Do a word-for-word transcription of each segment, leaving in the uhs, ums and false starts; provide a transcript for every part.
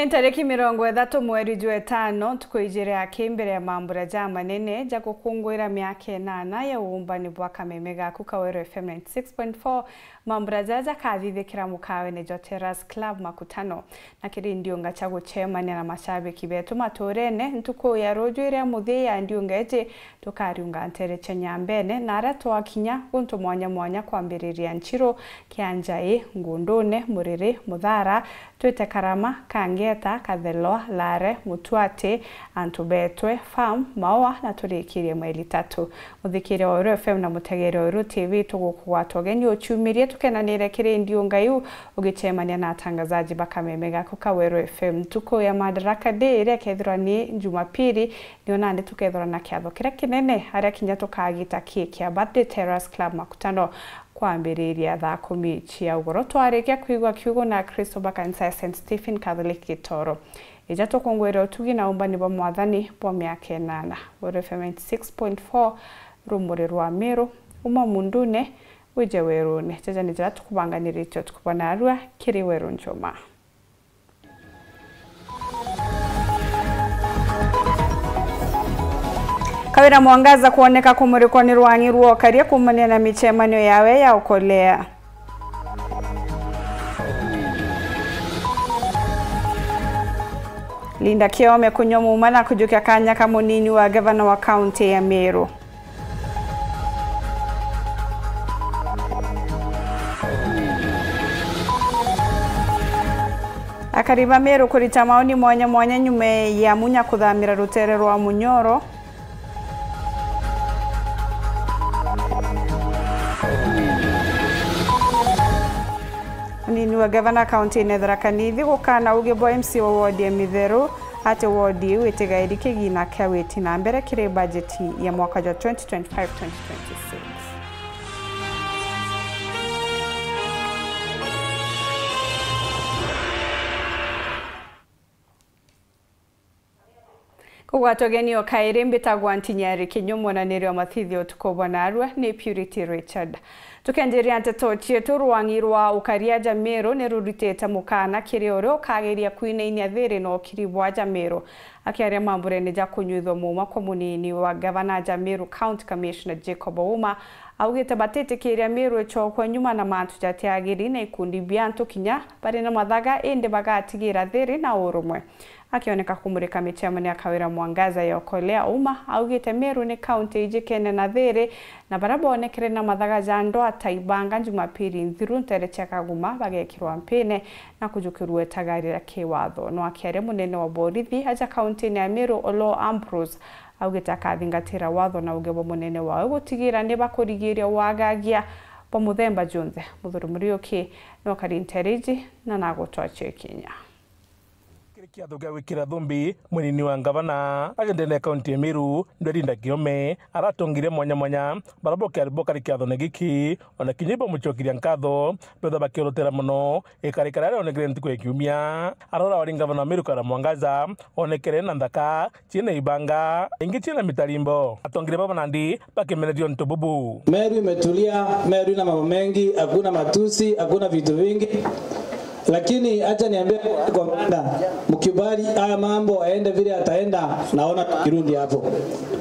Ni ntariki mirongo ithatu mweri jwa itano, ntuku ijiri aki mbere ya mambura jamanene ja gukunguira miaka inana ya uumbani bwa Kameme Gaku Kaweru F M ninety six point four, mambura jaja jakathithikira mukawene jwa Terrace Club Makutano. Na kiri ndiunga cia gucemania na mashabiki betu maturene, ntuku ya ruju iria muthia ya ndiunga iji, tukariunga ntere cia Nyambene, na aria twakinya guntu mwanya mwanya kwambiriria Nchiru, Kianjai, Ngundune, Muriri, Muthara, Twite Karama, Kangeta, Kathelwa, Lare, Mutuati, Antu Betwe, Farm, Maua, na turikirie Maili Tatu. Muthikiria wa Weru F M na mutegeria wa Weru T V, tugukugwata ugeni uciumirie, tukenanire kiri ndiunga iu, ugicemania na atangazaji ba Kameme Gaku ka Weru F M. Ntuku ya Madaraka Day, iria ikethirwa ni Jumapili, nio nandi tukethirwa na kiatho kiria kinene, aria kinya tukagita ki kia Birthday Terrace Club Makutano kwambiriria thaa kumi cia ugoro. Twarikia kwigua kiugo na Akristo ba kanisa ya Saint Stephen Catholic Gitoro. Ija tukungwire utugi na umbani bwa Mwathani bwa miaka inana. Weru F M ninety six point four, rumuri rwa Miru, uma mundune, wije werune. Jaja ni jira tukubanganiritie utuku bwa narua kiri Weru Njuma. Kawira Mwangaza kwoneka kumurikwa ni rwang'i rwa ukaria kuumania na micemanio yawe ya ukolea. Linda Kiome kunywa muuma na kujukia kanya ka munini wa gavana wa kaunti ya Meru. Akari ba Meru kurita maoni mwanya mwanya nyuma ya Munya kuthamira rutere rwa Munyoro. Munini wa gavana kaunti-ini ya Tharaka Nithi gukana uge bwa M C A wa wodi ya Mitheru ati wodi iu itigairi kigina kia witi na mbere kiri bajeti ya mwaka jwa twenty twenty-five twenty twenty-six. Kugwatwa ugeni o kairi, mbitagwa Ntinyari Kinyu, mwananiri wa mathithio utuku bwa narua ni Purity Richard. Tukianjiria nteto cietu, rwang'i rwa ukaria ja Meru ni rurutite mukana kiri uria ukageria kwinainia thiri na ukiri bwa ja Meru. Akiaria mamburene ja kunyuithwa muuma kwa munini wa gavana ja Meru County Commissioner Jacob Ouma, augite batitikiria Meru icokwe nyuma na mantu jatiagiri na ikundi bia antu kinya bari na mathaga indi bagatigira thiri na urumwe. Akioneka kumurika micemanio ya Kawira Mwangaza ya ukolea, Ouma augite Meru ni kaunti ijikene na thiri, na baria bonekere na mathaga ja ndwaa ta ibanga Jumapili nthiru ntere cia Kaguma bagekirwa mpine na kujukirua itagaari ria kiwatho. No akiaria, munene wa borithi aja kaunti-ini ya Meru Oloo Ambrose augite akathingatira watho na uge bwa munene wawe gutigira ni bakurigiria wagagia bwa muthemba junthe. Muthuri Muriuki no kari ntere iji na nagutwachia kinya. Kiri kiatho gia gwikira thumbi, munini wa ngavana aja ndene ya kaunti ya Meru, Ndweri Ndakiome, aratongire mwanya mwanya baria bokiari bokari kiathone giki, ona kinya ibamucokeria nkatho, betha bakiorotera mono ikarikara aria onekire ntuku ya kiumia. Arora wari ngavana wa Meru Kawira Mwangaza, onekere na nthaka, ciina ibanga, ingi ciina mitarimbo. Atongeria baba nandi bakimeneria untu bubu. Meru imetulia, Meru ina mambo mengi, hakuna matusi, hakuna vitu vingi. Lakini acha niambie komanda, mkubali haya mambo yaende vile yataenda, naona tukirudi hapo.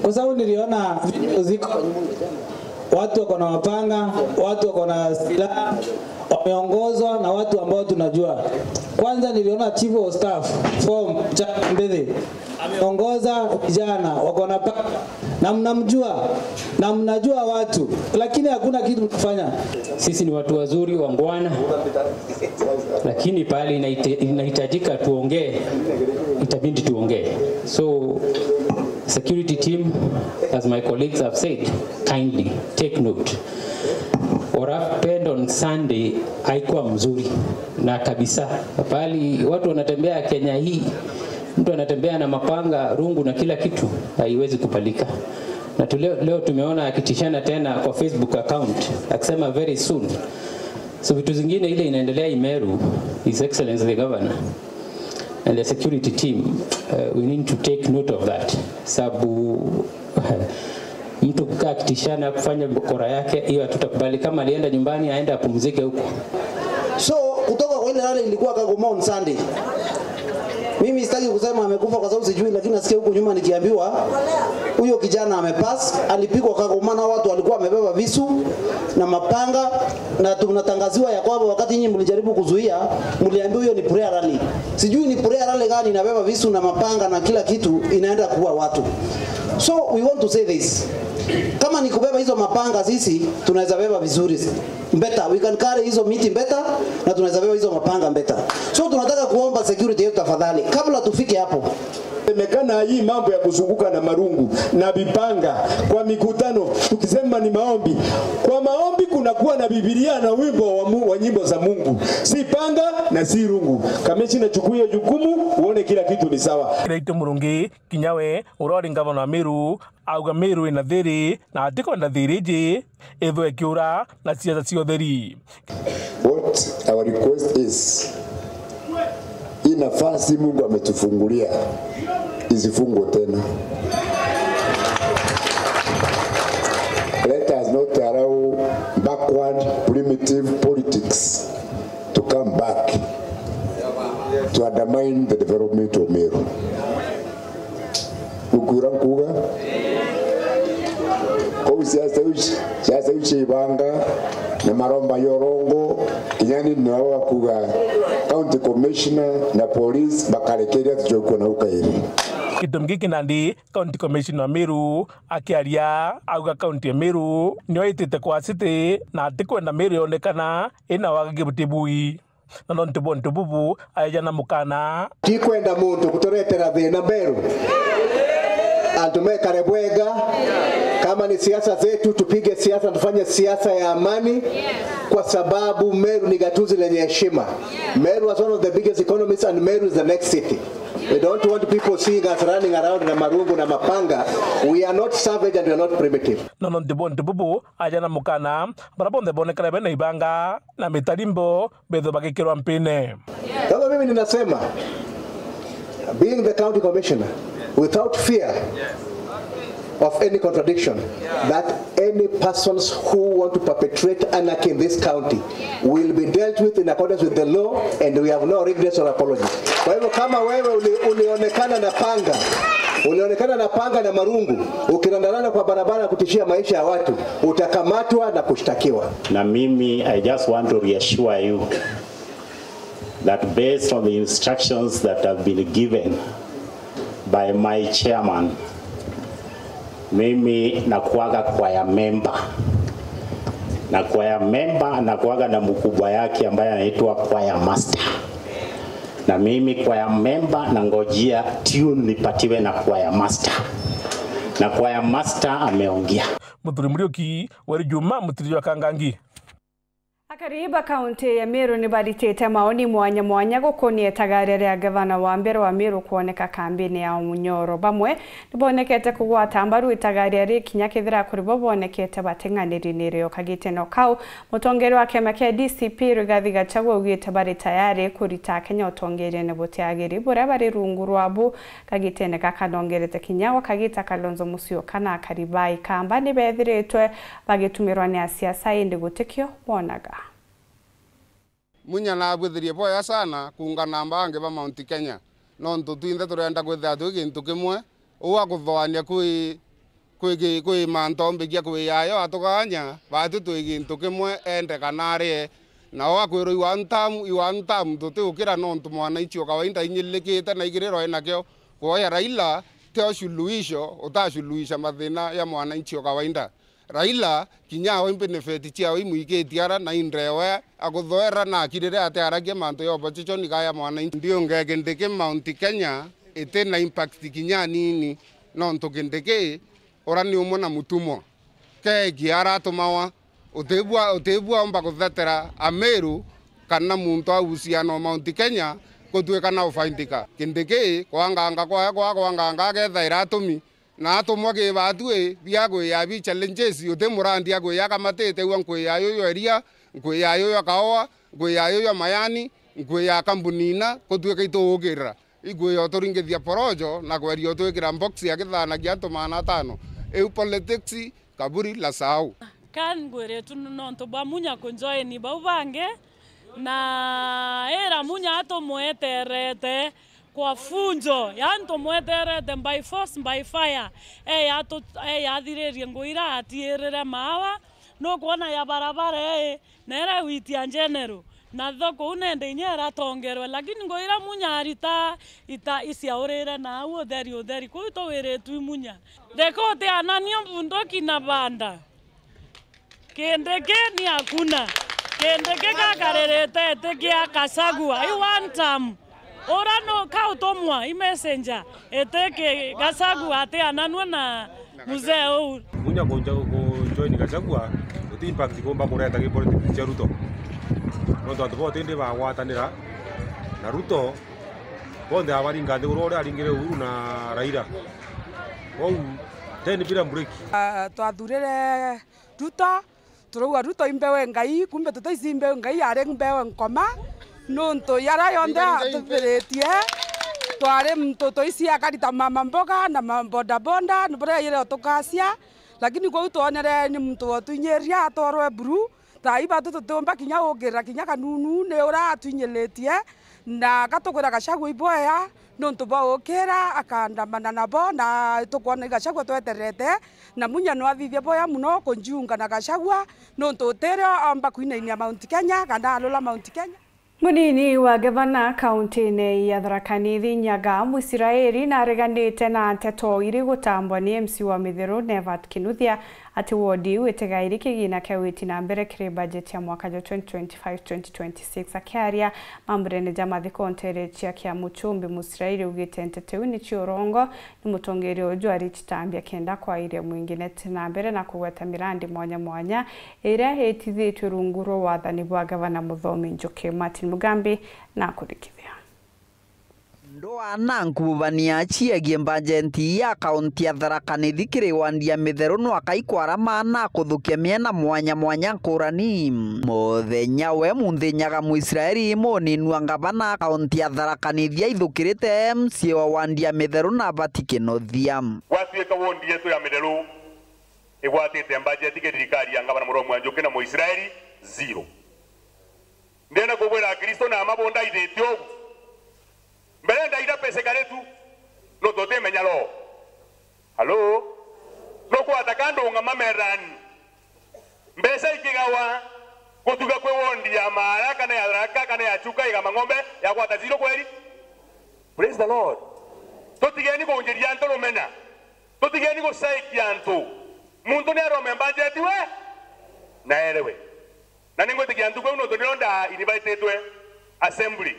Kwa sababu niliona video ziko, watu wako na mapanga, watu wako na silaha, wameongozwa na watu ambao tunajua. Kwanza niliona chief of staff form Charles Mbithe ameongoza vijana wako na panga, na mnamjua na mnajua watu, lakini hakuna kitu mnafanya. Sisi ni watu wazuri, wangwana, lakini pahali inaite-, inahitajika tuongee, itabidi tuongee. So, security team, as my colleagues have said, kindly take note. What happened on Sunday haikuwa mzuri na kabisa. Pahali watu wanatembea Kenya hii, mtu anatembea na mapanga, rungu na kila kitu, haiwezi kubalika. Na tu-, leo, leo tumeona akitishana tena kwa Facebook account, akisema very soon. So vitu zingine ile inaendelea Imeru, His Excellency the Governor and the security team, uh, we need to take note of that. Sababu mtu kukaa akitishana kufanya bokora yake, hiyo hatutakubali. Kama alienda nyumbani, aende apumzike huko. So, kutoka kwa ile rally ilikuwa Kagoma on Sunday, Mimi sitaki kusema amekufa kwa sababu sijui, lakini nasikia huku nyuma nikiambiwa huyo kijana amepass, alipigwa kagoma na watu walikuwa wamebeba visu na mapanga, na tunatangaziwa ya kwamba wakati nyinyi mlijaribu kuzuia, mliambiwa hiyo ni prayer rally. Sijui ni prayer rally gani inabeba visu na mapanga na kila kitu inaenda kuua watu. So we want to say this. Kama ni kubeba hizo mapanga, sisi tunaweza beba vizuri. Better. We can carry hizo miti better, na tunaweza beba hizo mapanga better. So tunataka kuomba security yetu tafadhali, kabla tufike hapo. Semekana hii mambo ya kuzunguka na marungu na vipanga kwa mikutano, tukisema ni maombi. Kwa maombi kunakuwa na Biblia na wimbo wa, mu, wa nyimbo za Mungu, si panga na si rungu. Kamishina, chukua hiyo jukumu, uone kila kitu ni sawa. Kiraitu Murungi, kinya we uria uri ngavana wa Meru, auga Meru ina thiri na atikwenda thiri iji ithwe ikiura na siasa cia utheri. What our request is, hii nafasi Mungu ametufungulia isifungwe tena. Let us not allow backward primitive politics to come back to undermine the development of Meru. Ukura nkuga kou siasa iu ci-, siasa iu ciibanga na maromba ya urongo, kinya ni nao akuga county commissioner na police bakarekeria tuchokua nau kairi. Gitumi giki nandi county commissioner wa Meru akiaria auga county ya Meru niyo itite kwa city na atikwenda Meru yonekana ina wagagi buti bui. Na nontu bwa untu bubu, aeja na mukana. Tikwenda muntu kuturetera thina Meru. Antu mekare bwega. Kama ni siasa zetu, tupige siasa, tufanye siasa ya amani, kwa sababu Meru ni gatuzi lenye heshima. Meru was one of the biggest economies and Meru is the next city. We don't want people seeing us running around na marungu na mapanga. We are not savage and we are not primitive. Na nontu bwa untu bubu, aeja na mukana, bara bonthe bonekana bena ibanga na mitarimbo, bethwe bagikirwa mpine. Sasa mimi ninasema, being the county commissioner, without fear of any contradiction, that any persons who want to perpetrate anarchy in this county will be dealt with in accordance with the law, and we have no regrets or apology. Kwa hivyo, kama wewe uli-, ulionekana na panga, ulionekana na panga na marungu ukirandarana kwa barabara kutishia maisha ya watu, utakamatwa na kushtakiwa. Na mimi, I just want to reassure you that based on the instructions that have been given by my chairman, mimi nakuaga choir member. Na choir member nakuaga na mkubwa yake ambaye anaitwa choir master. Na mimi choir member nangojea tune nipatiwe na choir master. Na choir master ameongea. Muthuri Muriuki, Weri Juma, Mutiri wa Kangangi. Akari ba kaunti ya Meru ni baritite maoni mwanya mwanya gukonia itagaria ria gavana wa mbere wa Meru kwoneka kambini ya Munyoro. Bamwe ni bonekete kugwata mbaru itagaria ri kinya kethira kuri bo bonekete bating'aniri nirio. Kagitene o kau, mutongeria wa kiama kia D C P Rigathi Gachagua augite bari tayari kurita Akenya utongeriene butiagiri buria bari rungu rwabu. Kagitene gaka nongerete kinya gwa kagita Kalonzo Musyoka na akari ba Ikamba ni bethiritwe bagitumirwa ni asiasa, indi gutikio bonaga. Munya nabwithirie bwega sana kuungana na amba bangi ba Mount Kenya, nontu twinthe turenda kwithira twi gintu kimwe. Uu akuthoania kwi, kwi, kwi, kwi mantu ombikia kwiyayo atuganya, baatwi twi gintu kimwe, ende kana arie. Nao akwirwa, "You want term, you want term," tutiukira nontu mwananchi o kawaida inyilikite na igiriro enakio. Kwoya Raila tio suluhisho, utashuluhisha mathina ya mwananchi o kawaida. Raila kinya awe benefit ciawe imwikitie ara na indrewe akuthoera na akirire atiaragia mantu ya opposition kaya mwananchi. Ndiunge Kindiki Mount Kenya iti na impact kinya anini, nontu Kindiki ura ni umwe na mutumwa. Kegi aratumawa, utibua, utibua omba kuthetera Ameru kana muntu ahusiana o Mount Kenya gutuika na ufaidika. Kindiki kwanganga kwae kwa kwanganga akethaira atumi na atumwa ki baatwi bia kwiya bi challenges, uti murandi akwiya akamatite ua nkwiya yuyu eria, nkwiya yuyu akaoa, nkwiya yuyu amayani, nkwiya kambuni ina, gutuika ituukirira. Ikwia uturingithia porojo na kweria utwikira box ya kithanagia antu maana atano. Iu politics, kaburi la sahau. Ka ngwiritwe nontu bwa Munya kunjoini bau bangi, na ira Munya atumweterete. Kwa funjo, yaani tumweterete by force, by fire. Eya tu-, eya athiririe ngui ira atiirire maawa, nukwona ya barabara ii, na iria witi ya general, na tho kuu nende inya iratongerwe, lakini ngui ira Munya arita ita iciaurire na au utheri, utheri, kuu tuwiritwe i Munya. Theka utianania mbunduki na banda. Kindiki ni hakuna. Kindiki gakaririte iti kia Gachagua. I one term. Ura no kautumwa, i messenger. Iti ki Gachagua atiananua na mzee uu. Munya kunja-, kujoin Gachagua, guti impact ikumba kureta ki politics cia Ruto. Nontu antu bonthe indi bagwatanira na Ruto, bonthe abaringa nthiguru uria aringire Uhuru na Raila. Kwou, ten bila break. Ah, twathurire Ruto, turauga Ruto i mbeu e Ngai, kumbe tutaisi mbeu e Ngai, yari mbeu e Nkoma, nuntu yara yonthe atubiritie, twari muntu tuisi akarita mama mboga na ma bodaboda, ni buria yire utukacia, lakini kwou twonere ni muntu wotwinyiria atwarwe buru, thaa ii batu tutiumba kinya ukirira kinya kanunu, ni uria atwinyiritie, na gatukwira Gachagua iboya, nuntu bwa ukira akaandamana nabo, na tukwona i Gachagua tweterete, na Munya no athithia boya mono kunjiunga na Gachagua, nuntu utirio omba kwinainia Mount Kenya, kana arula Mount Kenya. Munini wa gavana kaunti-ini ya Tharaka Nithi Nyaga Mwisiraeli nareganite na nteto iri gutambwa ni M C wa Mitheru Nevat Kinuthia ati wodi iu itigairi kigina kia witi na mbere kiri bajeti ya mwaka jwa twenty twenty-five twenty twenty-six. Akiaria mamburene ja mathiko ntere cia kia Muchumbi, Mwisiraeli augite nteto iu ni cia urongo, ni mutongeria uju ari chitambia kenda kwairia mwingi nete na mbere na kugweta mirandi mwanya mwanya iria itithitue rungu rwa wathani bwa gavana Muthomi Njuki. Martin Mugambi na kurikithia. Ndwaa na nkububania ciegie mbajeti ya kaunti ya Tharaka Nithi kiri wandi ya Mitheru no akai kwarama na kuthukia miena mwanya mwanya nkurani. Muthenya we munthi Nyaga Mwisiraeli munini wa ngavana kaunti ya Tharaka Nithi aithukirite M C A wa wandi ya Mitheru Nevat Kinuthia. Gwatuika wondi yetu ya Mitheru igwatite mbajeti ki thirikari ya ngavana Muthomi wa Njuki na Mwisiraeli, zero. Ndienda kubwira Akristo na ama bo ndaithite ugu. Mbere ndaira pesa igari tu, no tutimenya lo. Halo? No kwata kandu ngama merani. Mbeca ikigawa, gutuga kwi wondi ya Maara, kana ya Tharaka, kana ya Chuka, igama ng'ombe, ya gwata zero kweli? Praise the Lord. Tutigeni kunjiria antu rumena. Tutigeni gucaikia antu. Muntu ni arome mbajeti we, na erewe. Na ningwitikia ntuku iu nontu nio nda invititwe assembly.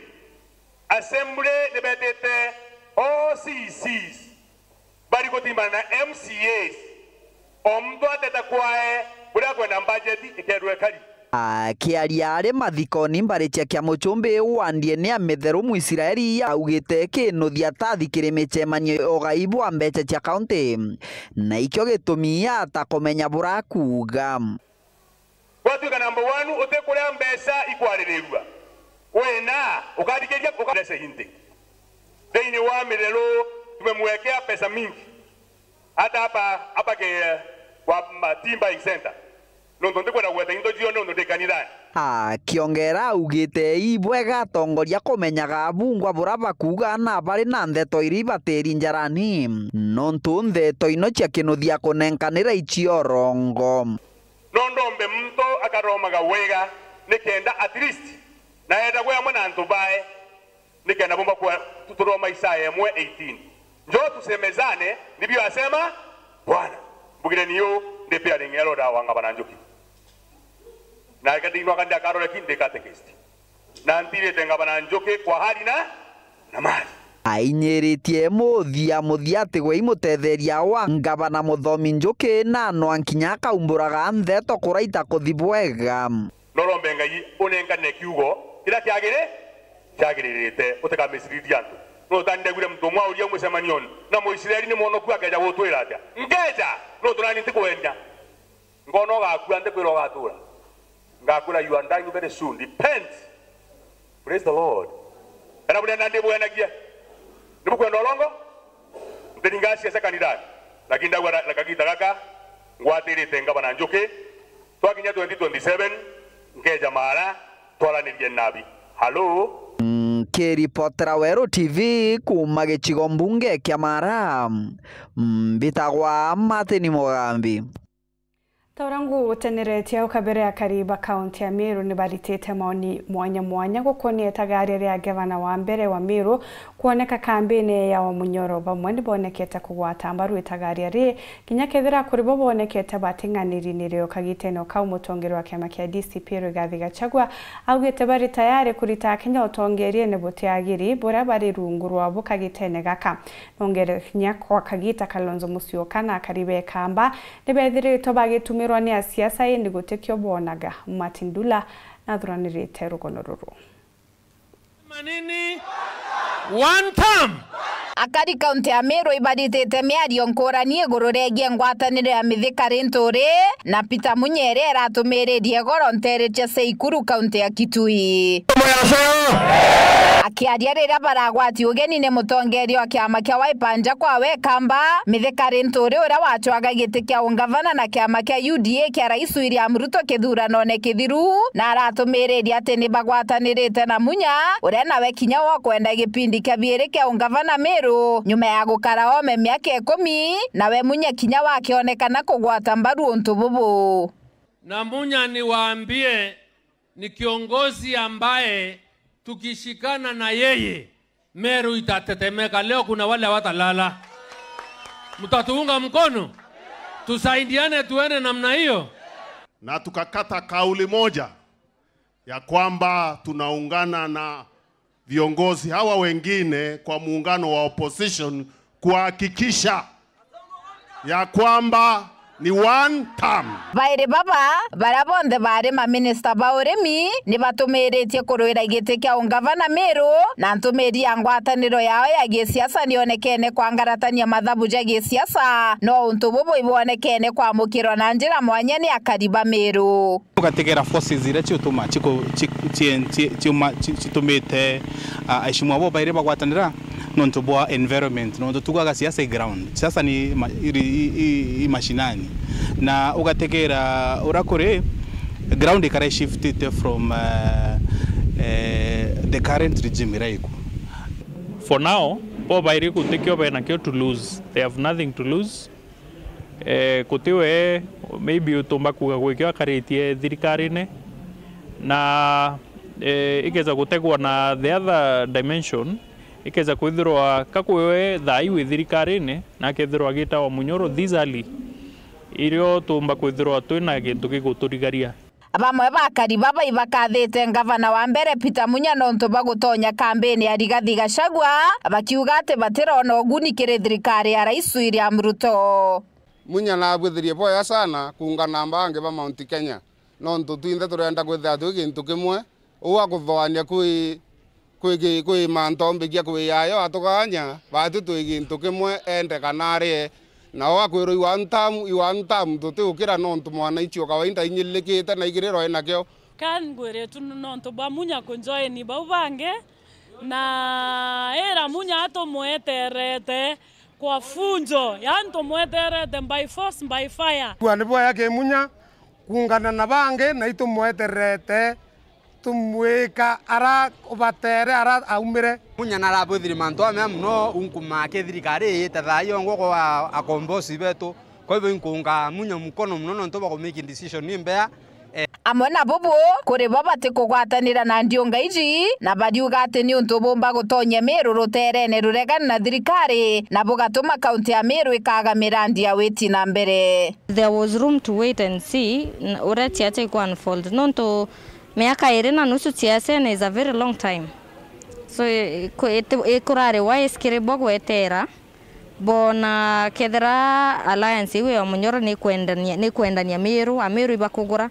Assembly nibetite all C Cs bari gutimbana na M C As. O muntu ateta kwae buria akwenda mbajeti ikerwe kari. Akiaria ari mathikoni mbari cia kia Muchumbi wandi-ini ya Mitheru Mwisiraeli augite Kinuthia atathi kiri micemanio ya ugai bwa mbeca cia kaunti, na ikio gitumi atakumenya buria akuuga. Gwatuika number one utikuria mbeca ikwaririrua, wina ukathikiria uka-, mbeca inti thiini wa Mitheru, tumemwekea pesa mingi. Hata hapa, hapa ke, kwa ma-, team buying center. Nontu ndikwenda kugweta into cionthe nontu ndi kanithani. Akiongera augite ibwega atongoria kumenyaga abungwa buria bakuuga na bari na ntheto iria ibatiri njarani, nontu ntheto ino cia Kinuthia kunenkanira icio urongo. No ndombe muntu akaromaga wega, nikenda at least na ethagwe amwe na antu bae, nikenda bumba kwa tuturoma Isaya imwe eighteen. Njoo tusemezane, ndivyo asema Bwana. Mbugire niu ndi pia ring'ero ndawa ngavana Njuki. Na ikadinwa kandi akarore kindi katekist. Na ntirite ngavana Njuki kwa hali na, na mali. Ainyiritie muthia muthia ati we i mutetheria wa ngavana Muthomi Njuki, na no nkinya akaumburaga ntheto kuraita kuthi bwega. Norombe Ngai unenkanire kiugo kiria kiagiri-, kiagiririte, utikamisiririe antu. Nontu nani ndaiguire muntu umwe auria mucemanioni, na Muisraeli ni mwonoku akeja gutwira atia? Nkeja, nontu nani ntikwenda. Ngona ugakua, ndikwira ugatura. Ngakura, you are dying very soon. Repent. Praise the Lord. Kana buria nandi bwenagia. Nibukwenda urongo? Ntiringa ciaca kanithani, lakini ndagwa na, na kagita gaka, ngwatirite ngavana Njuki. Twakinya twenty twenty-seven, nkeja Maara, twaranirie nabi. Halo? Nkiripotera Weru T V kuuma gicigo mbunge kia Mara, mbitagwa Martin Mugambi. Ta uria nguguteneretie au kabere, akari ba kaunti ya Meru ni baritite maoni mwanya mwanya gukonia itagaria ria ngavana wa mbere wa Meru kwoneka kambini ya Wamunyoro. Bamwe ni bonekete kugwata mbaru itagaria ri, kinya kethira kuri bo bonekete bating'aniri nirio. Kagitene o kau, mutongeria wa kiama kia D C P Rigathi Gachagua augite bari tayari kurita Akenya utongeriene butiagiri buria bari rungu rwabo kagitene gaka. Nongere kinya kwa kagita, Kalonzo Musyoka na akari ba Ikamba ni bethiritwe bagitumirwa ni asiasa, indi gutikio bonaga. Martin Ndula nathuranirite rugono ruru. Manini, one term. Akari kaunti ya Meru ibaritite miario nkurani iguru riegie ngwataniro ya Mithika Linturi na Peter Munya iria iratumiririe goro nteere cia Seikuru, kaunti ya Kitui. Akiaria riria baragwati ugeni ni mutongeria wa kiama kia Wiper Njakwa wa Ikamba, Mithika Linturi uria wacwaga giti kia ungavana na kiama kia U D A kia Rais William Ruto kithuranone kithiru, na aratumiririe ati ni bagwatanirite na Munya, uria nawe kinya wa kwenda gipindi kia biiri kia ungavana Meru, nyuma ya gukara oome miaka ikumi, nawe Munya kinya wakionekana kugwata mbaru untu bubu. Na Munya, niwaambie, ni kiongozi ambaye tukishikana na yeye, Meru itatetemeka. Leo kuna wale hawatalala. Mtatuunga mkono? Tusaidiane tuende namna hiyo. Na tukakata kauli moja ya kwamba tunaungana na viongozi hawa wengine kwa muungano wa opposition kuhakikisha ya kwamba ni one term. Bairi baba, baria bonthe baari maminista ba urimi, ni batumiritie kurwira giti kia ungavana Meru, na ntumiri ya ngwataniro yao ya gisiasa nionekene kwangaratania mathabu ja gisiasa, no untu bubu ibwonekene kwamukirwa na njira mwanya ni akari ba Meru. Ugategera forces iria ciutuma ciku-, ci-, ci-, ci-, ciuma-, ci-, citumite, a, aheshimiwa bo bairi bagwatanira nontu bwa environment, nontu tugaga siasa i ground. Siasa ni ma-, iri, i, i, i mashinani. Na ugategera uria kuri ground ikara ishiftite from, eh, eh, the current regime iria iku. For now, bo bairi gutikio benakio to lose. They have nothing to lose. Eh, guti we, maybe utumba kuuga gwikio akaritie thirikarine, na, eh, ikeza gutegwa na the other dimension, ikeza kwithirwa ka kwiwe thaa ii wi thirikarine, na akethirwa agitawa Munyoro this early, irio tuumba kwithirwa twina gintu giguturigaria. Bamwe ba akari baba ibakathite ngavana wa mbere Peter Munya nontu bwa gutonya kambini ya Rigathi Gachagua, bakiuga ati batirona uguni kiri thirikari ya Rais William Ruto. Munya nabwithirie bwega sana kuungana na bangi ba Mount Kenya, nontu twinthe turenda kwithira twi gintu kimwe. Uu akuthoania kwi kwi ki-, kwi mantu ombikia kwi yayo atuganya, baatwi twi gintu kimwe, ende kana arie. Nao akwirwa i one term, i one term, tutiukira nontu mwananchi o kawaida inyiririkite na igiriro enakio. Ka ngwire tu nontu bwa Munya kunjoini bau bangi, na ira Munya atumweterete kwa funjo, yani tumweterete by force, by fire. Kwa ni bwega ki Munya kuungana na bangi, na itumweterete tumwika ara ubatere ara aumire. Munya narabwithiri mantu amea muno, unkumaa ki thirikari iyite thaa iyo ngwoko wa akombosi betu. Kwa hivyo inkuunga Munya mukono muno nontu bwa ku make decision imbea. Eh. Amwe na bubu, kuri bo batikugwatanira na ndiunga iji, na bariuga ati ni untu bumba gutonyia Meru ruteerene ruregani na thirikari, na bugatuma kaunti ya Meru ikaga mirandi ya witi na mbere. There was room to wait and see n-, uria ciaca iku unfold. Nontu miaka iri na nusu ciacene is a very long time. So, i-, iku-, iti-, ikurari wise kiri bo gwetera, bona kethira alliance iu ya Munyoro ni kwendania, ni kwendania Meru, Ameru ibakugura.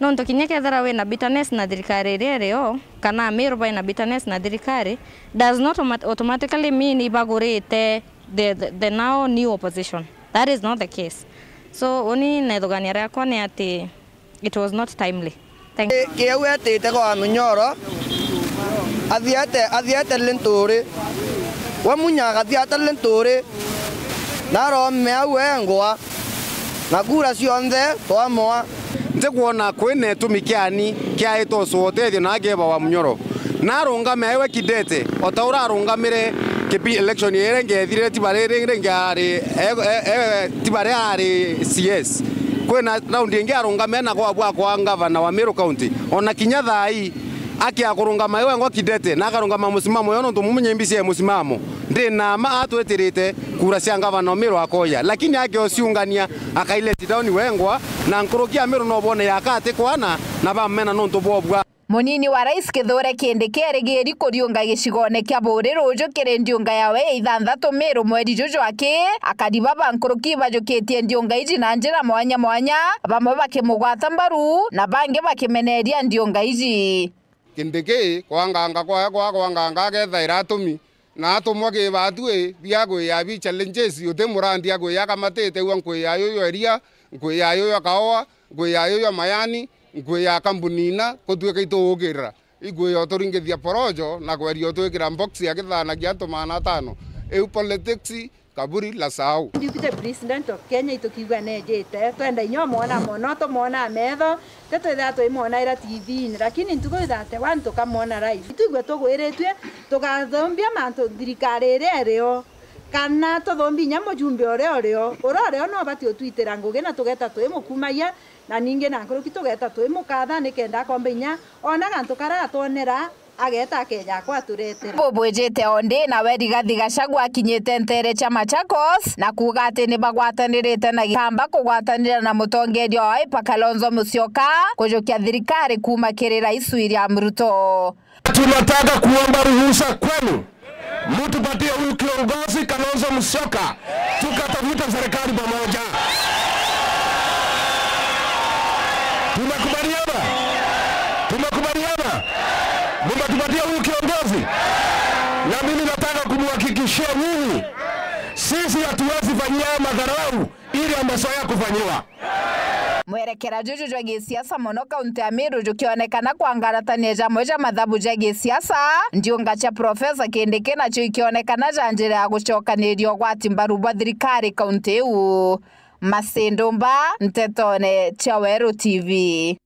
Nontu kinya kethira wina bitterness na thirikari iria irio, kana Ameru baina bitterness na thirikari, does not automat-, automatically mean ibagurite the, the, the now new opposition. That is not the case. So, uni nethugania riakwa ni ati it was not timely. Thank you. Kiu etite kwa Munyoro, athiete, athiete Linturi. We Munya agathiata Linturi, na aromea au engwa, na kura cionthe twamoa. Ntikwona kwina itumi kiani kiaitwe ucua utethio na akeba wa Munyoro. Na arungame ewe Kidete, o ta uria arungamire kipi election iria ingi ethirire, ti bari ringi ari, e, e, e, ti bari ari C S. Kwina raundi ingi arungame na kwa bwa kwa ngavana wa Meru County. Ona kinya thaa ii, aki akurungama ewe ngwa Kidete, na akarungama musimamo yo, nontu mumenye mbisi ya musimamo. Ndi na ma atwitirite kura cia ngavana o Meru akoya. Lakini aki ociungania, akai let down wengwa, na nkuruki ya Meru no bone yaka ati kwana, na bamena nontu bwobwa. Munini wa Rais Kithure Kindiki erigiri kuriunga gicigone kia Buuri ruuju kiri ndiunga yawe ya ithanthatu Miru mweri juju aki, akari baba nkuruki ibajukitie ndiunga iji na njira mwanya mwanya, bamwe bakimugwata mbaru na bangi bakimeneria ndiunga iji. Kindiki kwanganga kwawe kwa kwanganga agethaira atumi, na atumwa ki baatui bia kwiya bi challenges, uti murandi akwiya akamatite ua nkwiya yuyu eria, nkwiya yuyu akaoa, nkwiya yuyu amayani, nkwiya kambuni ina, kutuika ituukirira. Ikwiya uturingithia porojo na kweria utwikira box ya kithanagia antu magana atano. Iu politics, kaburi la sahau. Deputy President of Kenya itukiigua nejite, twenda inya umwona mono, tumwona metho, ti twithira twimwonaira T V-ini, lakini ntuku ya thirty-one tukamwona live. Itwigua tugwiritue, tugathumbia mantu thirikari iria irio, kana tuthumbie inya mujumbe uria urio. Uria urio no ubati utwitira ngugi na tugeta twimukumagia, na ningi na nkuruki tugeta twimukatha nikenda akomba inya ona gantu karia atwonera, ageta akeja akwa aturetera. Bubwijite o ndi nawe Rigathi Gachagua akinyite ntere cia Machakos na kuuga ati ni bagwatanirite na Gikamba kugwatanira na mutongeria wa Wiper Kalonzo Musyoka kujukia thirikari kuuma kiri Rais William Ruto. Tunataka kuomba ruhusa kwenu, mtupatie huyu kiongozi Kalonzo Musyoka, tukatafuta serikali pamoja. Tumekubaliana? Tumekubaliana? Mtatupatia huyu kiongozi? Na mimi nataka kumhakikishia nyinyi, sisi hatuwezi fanyia madharau ili amezoea kufanyiwa. Mwerekera juju jwa gisiasa mono kaunti ya Meru jukionekana kwangaratania jamwe ja mathabu ja gisiasa, ndiunga cia Profesa Kindiki nacio ikionekana ja njira ya gucokaniria ugwati mbaru bwa thirikari kaunti iu. Masindumba, Ntetone cia Weru T V.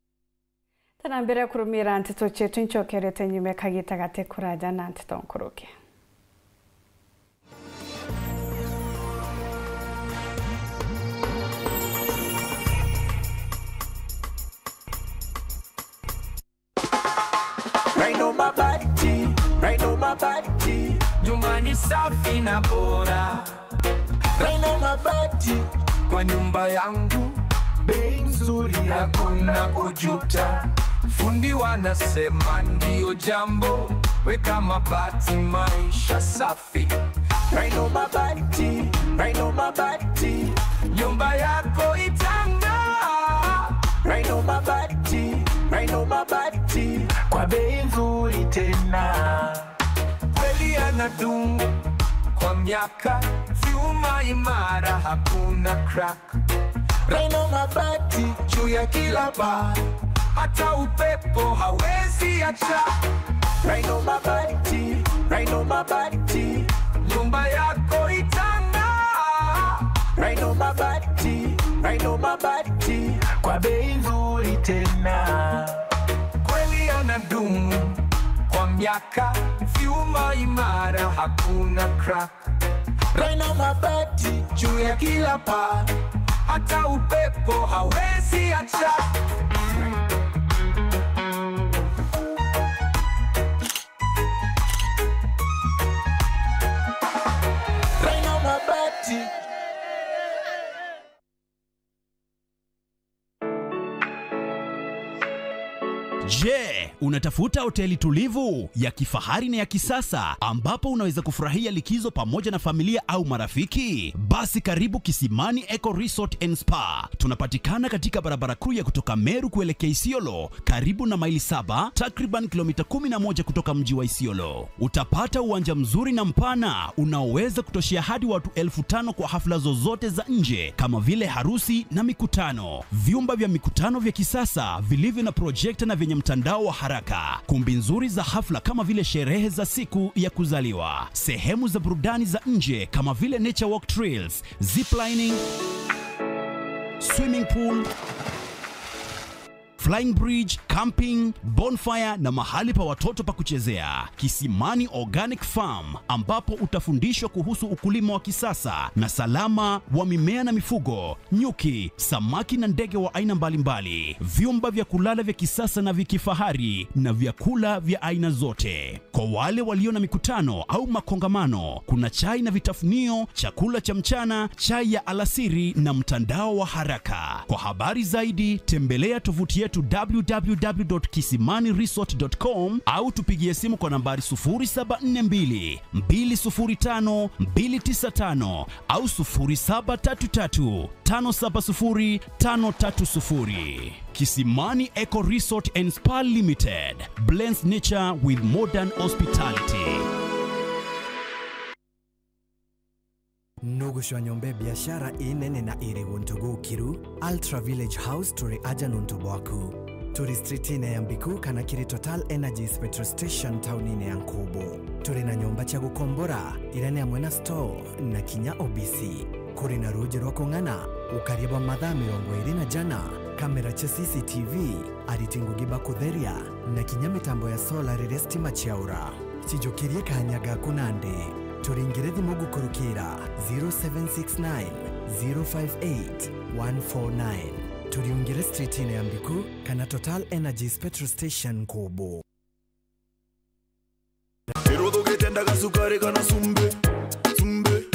Tena mbere ya kurumira nteto cietu, ncokerete nyuma kagita gate kuraja na nteto nkuruki. Rhino Mabati, Rhino Mabati, nyumba ni safi na bora. Rhino Mabati, kwa nyumba yangu, bei nzuri, hakuna kujuta. Fundi wanasema ndio jambo, weka mabati, maisha safi. Rhino Mabati, Rhino Mabati, nyumba yako itang'aa. Rhino Mabati, Rhino Mabati, kwa bei nzuri tena. Kweli yanadumu kwa miaka, vyuma imara, hakuna crack. Rhino Mabati juu ya kila paa, hata upepo hawezi acha. Rhino Mabati, Rhino Mabati, nyumba yako itang'aa. Rhino Mabati, Rhino Mabati, kwa bei nzuri tena. Kweli yanadumu kwa miaka, vyuma imara, hakuna crack. Rhino Mabati juu ya kila paa, hata upepo hawezi acha. Rhino Mabati. Je, unatafuta hoteli tulivu, ya kifahari na ya kisasa ambapo unaweza kufurahia likizo pamoja na familia au marafiki? Basi karibu Kisimani Eco Resort and Spa. Tunapatikana katika barabara kuu ya kutoka Meru kuelekea Isiolo, karibu na Maili Saba, takriban kilomita kumi na moja kutoka mji wa Isiolo. Utapata uwanja mzuri na mpana unaoweza kutoshea hadi watu elfu tano kwa hafla zozote za nje kama vile harusi na mikutano. Vyumba vya mikutano vya kisasa vilivyo na projekta na vyenye mtandao wa haraka. Kumbi nzuri za hafla kama vile sherehe za siku ya kuzaliwa. Sehemu za burudani za nje kama vile nature walk trails, ziplining, swimming pool, flying bridge, camping, bonfire na mahali pa watoto pa kuchezea. Kisimani Organic Farm, ambapo utafundishwa kuhusu ukulima wa kisasa na salama wa mimea na mifugo, nyuki, samaki na ndege wa aina mbalimbali, vyumba vya kulala vya kisasa na vya kifahari na vyakula vya aina zote. Kwa wale walio na mikutano au makongamano, kuna chai na vitafunio, chakula cha mchana, chai ya alasiri na mtandao wa haraka. Kwa habari zaidi, tembelea tovuti yetu w w w dot kisimani resort dot com au tupigie simu kwa nambari sufuri saba nne mbili, mbili sufuri tano, mbili tisa tano au sufuri saba tatu tatu, tano saba sufuri, tano tatu sufuri. Kisimani Eco Resort and Spa Limited blends nature with modern hospitality. Nugucwa nyomba ya biashara inene na iri guntu gukiru? Ultra Village House turi aja nuntu bwaku. Turi streetine ya Mbiku kana kiri Total Energies petrol station taunine ya Nkubu. Turi na nyomba cia gukombora, iria ni amwe na store na kinya O B C. Kuri na ruuji rwa kung'ana, ukaria bwa mathaa mirongo iri na jana, kamera cia C C T V, ariti ngugi ba kutheria, na kinya mitambo ya solar riria stima ciaura. Cijukirie kanya gaku nandi. Turingire thimu gukurukira zero seven six nine, zero five eight, one four nine. Turiungire streetine ya Mbiku kana Total Energies petrol station Nkubu. Kiruthu gitendaga cukari kana cumbi, cumbi,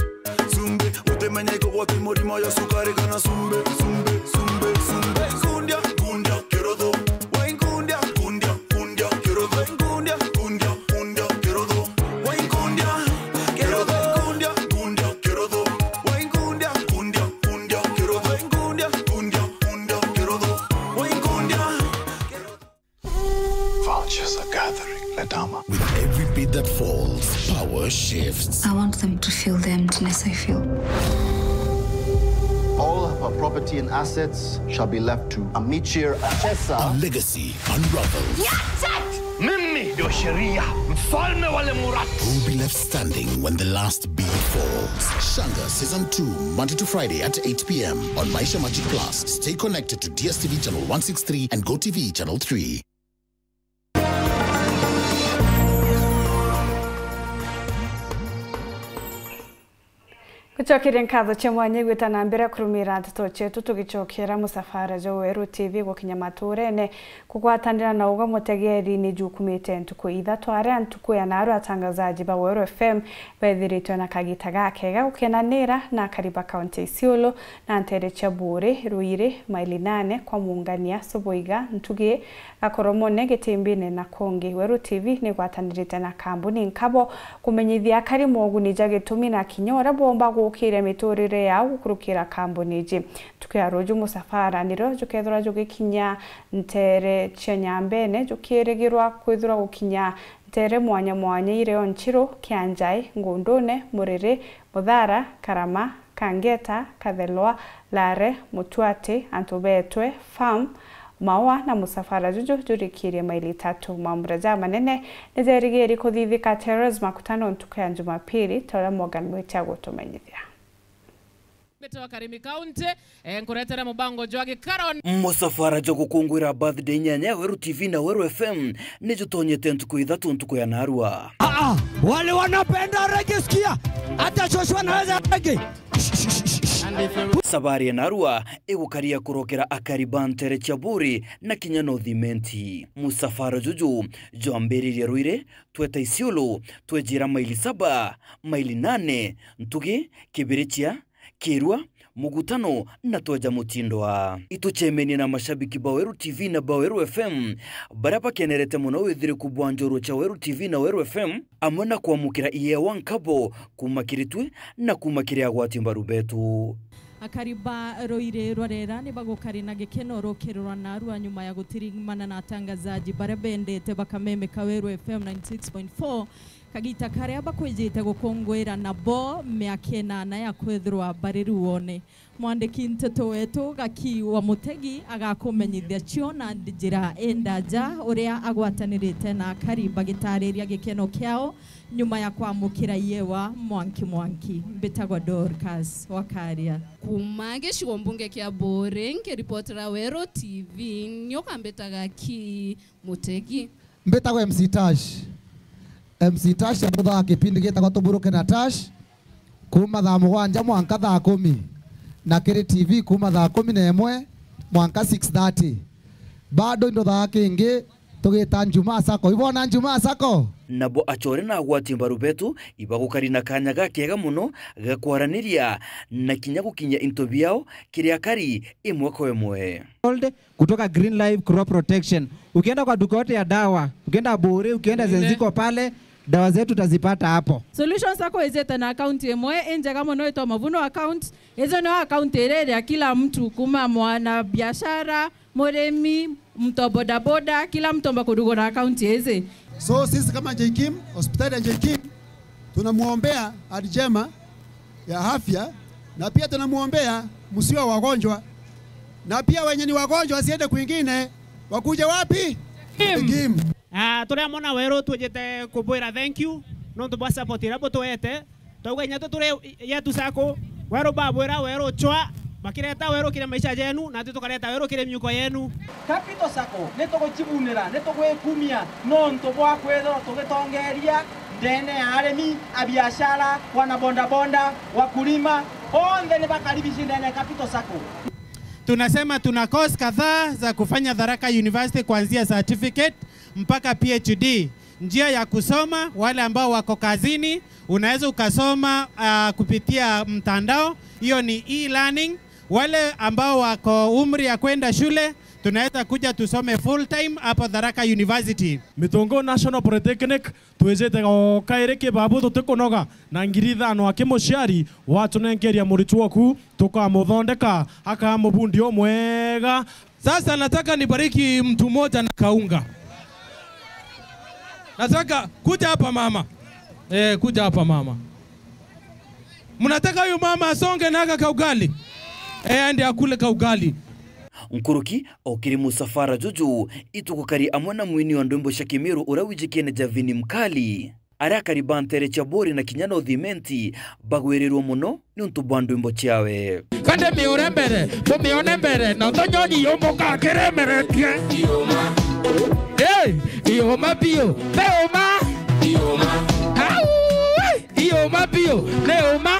cumbi. Utimenya ikugwati murimo ya cukari kana cumbi, cumbi, cumbi, cumbi. Nkundia, nkundia, kiruthu. Wai nkundia, nkundia, nkundia, kiruthu. Wai nkundia, nkundia, nkundia, kiruthu. Wai nkundia, kiruthu. Nkundia, nkundia, kiruthu. Wai nkundia, nkundia, nkundia, kiruthu. Wai nkundia, nkundia, nkundia, kiruthu. Wai nkundia. Vultures are gathering, Ladama. With every beat that falls, power shifts. I want them to feel the emptiness I feel. All of her property and assets shall be left to Amichir Achesa. A legacy unravels. Mimi ndio sheria, mfalme wa Lemurati. Who will be left standing when the last beat falls? Shanga Season two, Monday to Friday at eight p m on Maisha Magic Plus. Stay connected to D S T V channel one six three and Go T V channel three. Gucokeria nkatho cia mwanya igwita na mbere kurumira nteto cietu, tugicokera musafara jwa Weru T V gukinya maturene kugwatanira na uga mutegeeri ni jukumite ntuku ithatu aria ntuku ya naru atangazaji ba Weru F M bethiritwe na kagita gakega gukenanira na akari ba kaunti Isiolo na ntere cia Buuri, Ruiri, Maili Nane, kwa Mungania, Subuiga, Ntugi, Gakoromone, Gitimbine na kungi. Weru T V ni igwatanirite na kambuni nkabo kumenyithia akari moguni ja gitumi na kinya uria boomba gukiria miturire yao gukurukira kambuni iji. Ntuku ya ruju musafara nirio jukethirwa jugikinya ntere cia Nyambene, jukirigirwa kwithirwa gukinya ntere mwanya mwanya irio Nchiru, Kianjai, Ngundune, Muriri, Muthara, Karama, Kangeta, Kathelwa, Lare, Mutuati, Antu Betwe, Farm, Maua na musafara juju jurikirie maili itatu. Mambura jamanene ni jerigiri kuthithika Terrace Makutano ntuku ya Jumapili, ta uria Morgan Mwiti agutumenyithia. Mbete wa Karimi County, eh, nkuretera mubango jwa gikaro. Musafara jwa gukunguira birthday inyanya ya Weru T V na Weru F M ni jutonyete ntuku ithatu ntuku ya narua. Ah, ah, wale wanapenda reggae, sikia, hata Joshua anaweza reggae. Sabari ya narua igukaria kurokera akari ba ntere cia Buuri na kinya North Imenti. Musafara juju jwambiririe Ruiri, tweta Isiolo, twejira maili saba, maili nane, Ntugi, Kibirichia, Kirua, Mugutano na tweja Mutindwa. Itucemenie na mashabiki ba Weru T V na ba Weru F M, baria bakenerete mono withiriku bwa njorua cia Weru T V na Weru F M, amwe na kwamukira iewa nkabo kuuma kiri twi na kuuma kiri agwati mbaru betu. Akari ba Ruiri rwa Rera ni bagukari na gikeno rukiri rwa narua nyuma ya gutirimana na atangazaji baria bendete bakamemeka Weru F M ninety six point four. Kagita karia bakwijite gukungwira nabo miaka inana ya kwithirwa bari ruone. Mwandiki nteto wetu Gaki wa Mutegi agakumenyithia cio na njira indaja uria agwatanirite na akari bagitariria gikeno kiao nyuma ya kwamukira iewa Mwanki Mwanki. Mbitagwa Dorcas Wakaria. Kuma gicigo mbunge kia Buuri, nkiripotera Weru T V, nyoka mbitaga Gaki Mutegi. Mbitagwa M C Tash. M C Tash, anduthaa kipindi gitagwa Tuburuke na Tash, kuma thaa mugwanja mwanka thaa kumi, na kiri T V kuma thaa kumi na imwe mwanka six thirty. Bado induthaa kingi tugita Njumaa Sacco. Ibona Njumaa Sacco? Nabo acore na agwati mbaru betu ibagukari na kanya gakega muno ga kwaraniria na kinya gukinyia into biao kiri akari imwe kwa imwe. Kutoka Green Life Crop Protection. Ukienda kwa duka yote ya dawa, ukienda Buuri, ukienda Zenziko pale, dawa zetu utazipata hapo. Solution Sacco ijite na account imwe injega muno itwa Mavuno account. Icio nio account iria iria kila mtu, kuma mwana biashara, murimi, mtu wa bodaboda, kila mtu omba kurugura account ici. So sisi kama J K I M, hospitali ya J K I M, tunamuombea hali njema ya afya, na pia tunamuombea msiwa wagonjwa, na pia wenye ni wagonjwa wasiende kwingine, wakuje wapi? Kim. Kim. Ah, turia mona Weru tujite kubwira thank you nontu bwa support iria butuete. Twauga inya tu turi yetu Sacco, Weru babwira Weru chwa, bakireta Weru kiri maisha jenu, na tu tukareta Weru kiri miuko yenu. Capital Sacco ni tugucibunira, ni tugwikumia nontu bwa kwithirwa tugitongeria ndene ya arimi, abiashara, wana bodaboda, wakulima, onthe ni bakaribici ndene ya Capital Sacco. Tunasema tuna course kadhaa za kufanya Tharaka University, kuanzia certificate mpaka P H D. Njia ya kusoma, wale ambao wako kazini, unaweza ukasoma, ah, kupitia mtandao, hiyo ni e-learning. Wale ambao wako umri ya kwenda shule, tunaweza kuja tusome full time hapo Tharaka University. Mitungu National Polytechnic, twijite o kairi kibabu tutikunoga na ngiri ithano aki muciari watunenkeria muritwo oku, tukamuthondeka akaa mubundi umwega. Sasa nataka nibariki mtu mmoja na kaunga. Nataka, kuja hapa mama. Eh, kuja hapa mama. Mnataka huyu mama asonge na aka kaugali? Eh, aende akule kaugali. Nkuruki o kiri musafara juju, itukukari amwe na mwini wa ndwimbo cia Kimiru uria wijikene Javini Mkali. Aria akari ba ntere cia Buuri na kinya North Imenti bagwirirwe muno niuntu bwa ndwimbo ciawe. Kande miure mbere, mumione mbere, na uthonyoni yumuka akiremeretie. Hey, iuma biu, ni uma. Au, iuma biu, ni uma.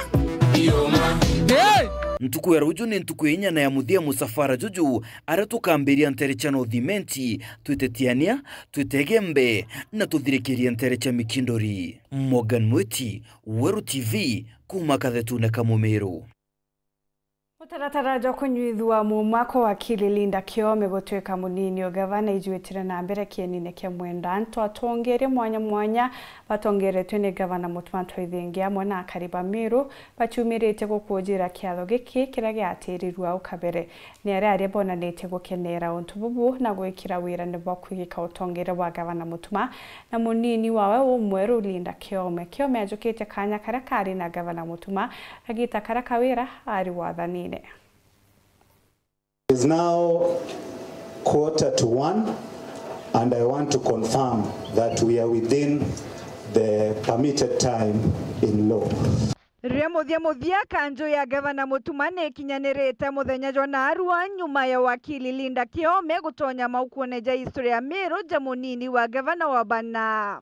Hey. Ntuku ya ruju ni ntuku ya inya na ya muthia musafara juju, aria tukambiria ntere cia North Imenti, twite Tiania, twite Igembe, na tuthirikirie ntere cia Mikindori. Morgan Mwiti, Weru T V, kuma Kathetune ka Mumiru. Mutaratara jwa kunyuithua mumwako wakili Linda Kiome gutuika munini o gavana ijuitire na mbere kienine kia Mwenda Antu. Atongeria mwanya mwanya batongeretwe ni gavana Mutuma Ntwithingi amwe na akari ba Miru baciumiritie gukujira kiatho giki kiria giatirirwe au kabere. Ni aria aria bonanitie gukenera untu bubu na gwikira wira ni bwa kwigika utongeria bwa gavana Mutuma na munini wawe umweru Linda Kiome. Kiome ajukitie kanya karia kari na gavana Mutuma, kagita karia Kawira ari wathanine. It is now quarter to one, and I want to confirm that we are within the permitted time in law. Riria muthia muthia, kanju ya gavana Mutuma ni ikinyanirite muthenya jwa naarua, nyuma ya wakili Linda Kiome gutonya maukuone ja history ya Miru ja munini wa gavana wa bana.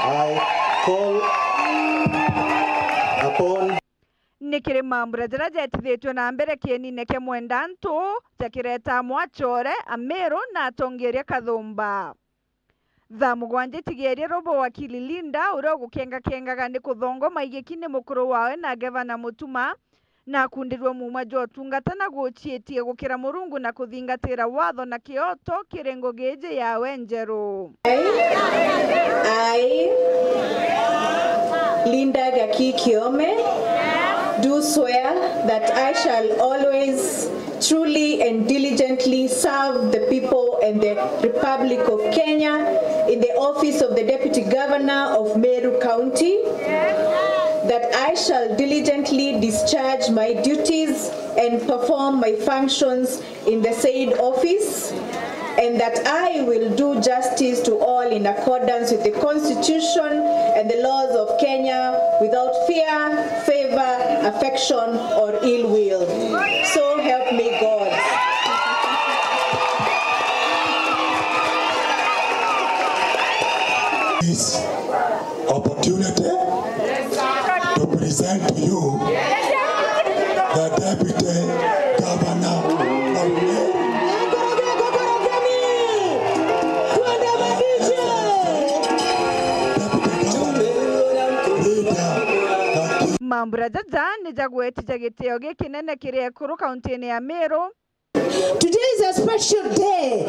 I call upon Ni kiri mambura jaria jetithitue na mbere kienine kia Mwenda Antu, jakireta amwe acore, Amiru na atongeria kathumba. Thaa mugwanja itigerie robo wakili Linda, uria ugukengakengaga ni kuthongoma igiki ni mukuru wawe na gavana Mutuma, na akundirwe muuma jwa utungata na guciitie gukira Murungu na kuthingatira watho na kioto kiri ngugi iji yawe njeru. I, I, Linda Gaki Kiome, do swear that I shall always truly and diligently serve the people and the Republic of Kenya in the office of the Deputy Governor of Meru County, that I shall diligently discharge my duties and perform my functions in the said office, and that I will do justice to all in accordance with the Constitution and the laws of Kenya without fear, favor, affection, or ill will. So help me God. This opportunity to present to you the Deputy Governor of Meru. Deputy Governor, Linda Gaki. Mambura jaja ni jagwetithia gitio gikinene kiri ekuru kauntine ya Meru. Today is a special day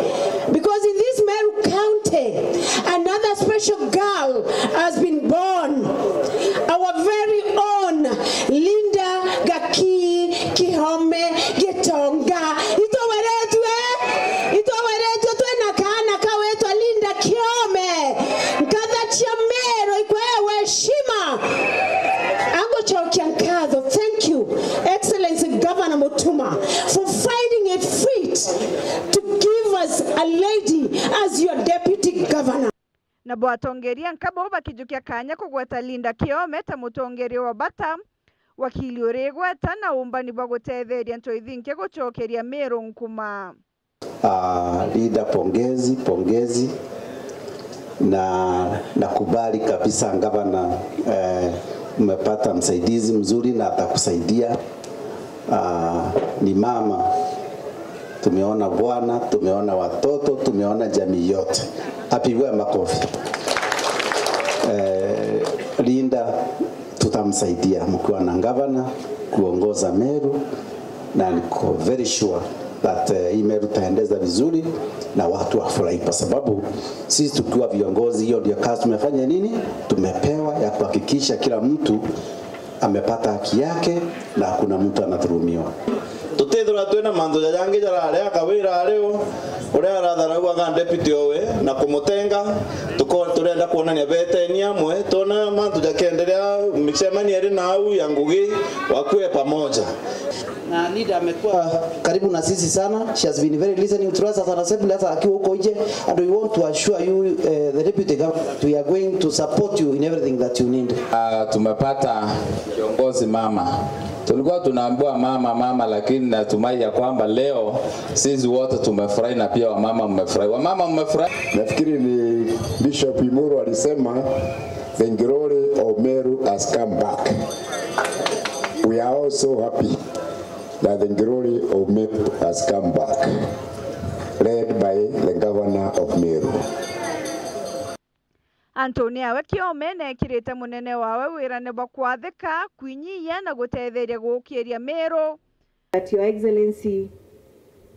because in this Meru County, another special girl has been born. Our very own Linda Gaki Kihome Gitonga. Itweweretue, itweweretue twina kaana kawitwa Linda Kihome. Nkatha cia Meru ikwewe heshima. Angucokia nkatho. Thank you, Excellency Governor Mutuma, for finding it fit to give us a lady as your deputy governor. Nabo atongeria nkabo bakijukia kanya kugweta Linda Kiome ta mutongeria wa bata, wakili uri igweta na umbani bwa gutetheria ntu ithinki gucokeria Meru nkuma. Ah, Linda, pongezi, pongezi. Na nakubali kabisa, gavana, eh, umepata msaidizi mzuri na atakusaidia. Ah, ni mama. Tumeona bwana, tumeona watoto, tumeona jamii yote. Apigwe makofi. Eh, Linda, tutamsaidia mkiwa na gavana kuongoza Meru, na niko very sure that, eh, hii Meru taendeza vizuri na watu wafurahi, kwa sababu sisi tukiwa viongozi, hiyo ndio kazi tumefanya nini, tumepewa ya kuhakikisha kila mtu amepata haki yake na hakuna mtu anadhulumiwa. Tutithirwa twina mantu jajangi jarari akawira ari u, uria aratharauaga deputy owe na kumutenga, tuko-, turenda kwonania beteni amwe, twona mantu jakiendelea, micemanio iri nau ya ngugi, wakue pamoja. Na Linda amekuwa karibu na sisi sana. She has been very listening to us as an assembly, hata akiwa huko nje, and we want to assure you, eh, the deputy governor, that we are going to support you in everything that you need. Ah, tumepata kiongozi mama. Tulikuwa tunaambiwa mama, mama, lakini natumai ya kwamba leo sisi wote tumefurahi na pia wamama mmefurahi. Wamama mmefurahi? Nafikiri ni Bishop Imuru alisema, "The glory of Meru has come back." We are also happy that the glory of Meru has come back, led by the governor of Meru. Antoni awe Kiome neekirite munene wawe wirane bwa kwathika, kwinyiyia na gutetheria guukiria Meru. But Your Excellency,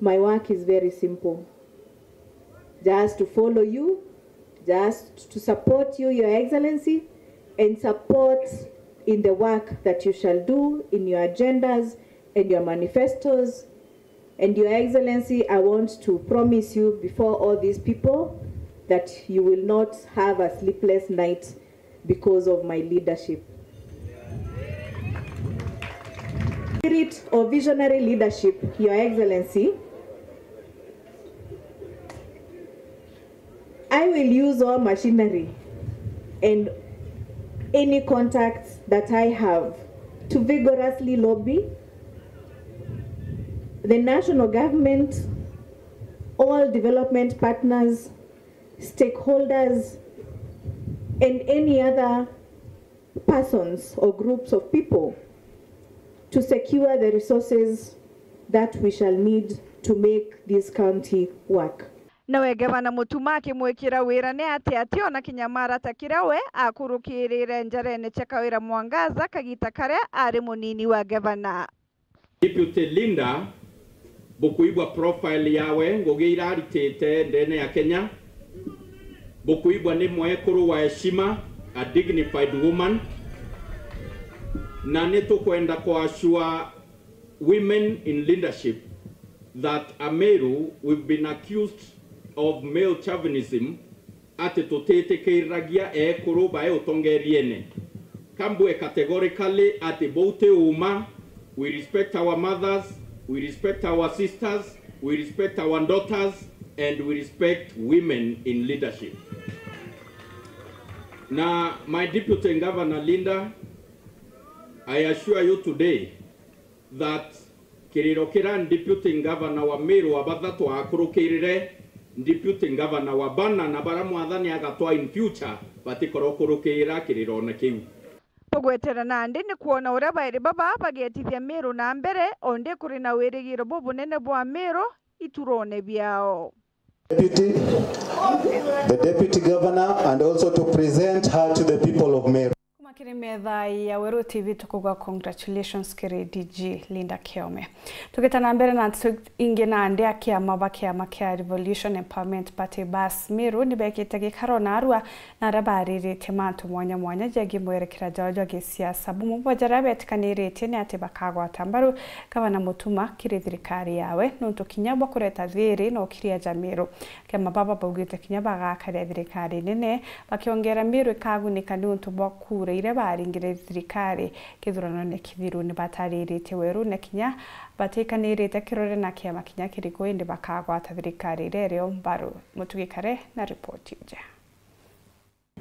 my work is very simple. Just to follow you, just to support you, Your Excellency, and support in the work that you shall do in your agendas and your manifestos. And Your Excellency, I want to promise you before all these people that you will not have a sleepless night because of my leadership. Spirit of visionary leadership, Your Excellency, I will use all machinery and any contacts that I have to vigorously lobby the national government, all development partners, stakeholders, and any other persons or groups of people to secure the resources that we shall need to make this county work. Nawe Gavana Mutuma akimwikira wirane ati ati ona kinya marata kiria we akurukirire njarene cia Kawira Mwangaza kagita karia ari munini wa gavana. Deputy Linda, bukuigua profile yawe, ngugi iria aritite ndene ya Kenya, bukuigua ni mwekuru wa heshima, a dignified woman, na ni tukwenda ku assure women in leadership that Ameru we've been accused of male chauvinism, ati tutitikiriragia ekuru bae utongeriene. Kambue categorically ati bou ti uma. We respect our mothers, we respect our sisters, we respect our daughters, and we respect women in leadership. Na my deputy governor Linda, I assure you today that kiriro kiria deputy governor wa Meru wa bathatu aakurukirire, deputy governor wa bana na baria mwathani agatwaa in future batikorwa kurukira kirirone kiu. Tugwetera nandi ni kwona uria bairi baba bagetithia Meru na mbere, o ndi kuri na wirigiro bubunene bwa Meru iturone biao. Deputy, the deputy governor, and also to present her to the people of Meru. Kuma kiri metha ya Weru T V tukuga congratulations kiri D G Linda Kiome. Tugita na mbere na nteto ingi nandi, akiama ba kiama kia Revolution Empowerment Party bas Meru ni bekite gikaro narua na aria bariritie mantu mwanya mwanya jegii mwerekera jao jwa gisiasa. Bumwe bwa jaria betikaniritie ni ati bakagwata mbaru Gavana Mutuma kiri thirikari yawe, nontu kinya bwa kureta thiri na ukiria ja Meru. Kiama baba baugite kinya bagakaria thirikari nene, bakiongera Meru ikagunika niuntu bwa kura iria baringire thirikari kithuranone kithiru. Ni batariritie Werune kinya batikanirite kirore na kiama kinya kiriku, indi bakagwata thirikari iria irio mbaru. Mutugikare na ripoti ija.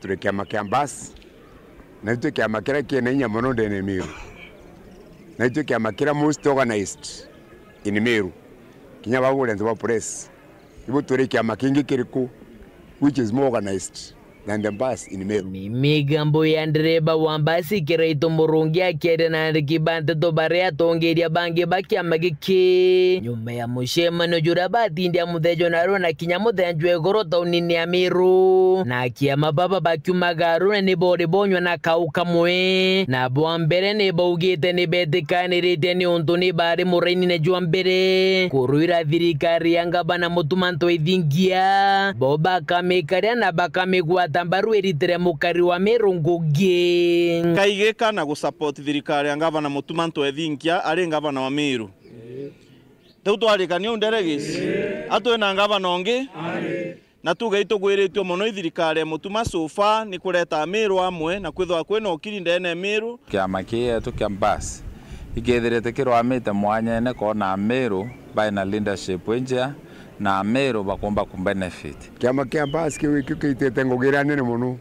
Turi kiama kia Mbas, na itwi kiama kiria kina inya mono ndene ya Meru, na itwi kiama kiria most organized in Meru, kinya baguria antu ba press. Ibu turi kiama kingi kiriku which is more organized than the Mbas in Meru? Ni migambo ya ndereba wa mbasi Kiraitu Murungi akiaria na andiki ba nteto baria atongeria bangi ba kiama giki. Nyuma ya mucemanio juria batindia muthejo narua na kinya muthenjwa igoro taunini ya Meru, na kiama baba bakiumaga arua ni bori bonywa na kau kamwe. Na bwa mbere ni baugite ni betikaniritie niuntu ni bari murainine jwa mbere kurwira thirikari ya ngavana Mutuma M'Ethingia, bo bakamikaria na bakamigwata mbaru iritire mukari wa Meru ngugi. Kaigika na gu support thirikari ya ngavana Mutuma M'Ethingia ari ngavana wa Meru. Riu twarikania u nderegis, atwi na ngavana ungi, na tuge itugwiritue mono i thirikari ya Mutuma so far ni kureta Amiru amwe na kwithirwa kwina ukiri ndene ya Miru. Kiama kii yetu kia Mbas ikithirite kirwamite mwanyene kwona Amiru bai na leadership injea na Amiru bakumba ku benefit. Kiama kia Mbas kiu ikio kiitite ngugi iria nene mono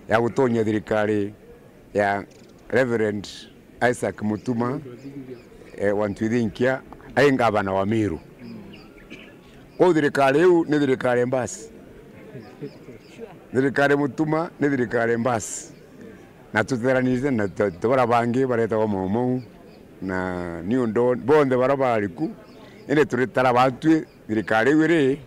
ya gutonyia thirikari ya Reverend Isaac Mutuma, eh, wa M'Ethingia, ai ngavana wa Miru. Kwou thirikari iu ni thirikari mbasi. Thirikari Mutuma ni thirikari mbasi. Na tuteranite na tu-, tu-, bara bangi baretagwa Maumau, na niundu bonthe bara bari ku, indi turitara batwi thirikari iu iri,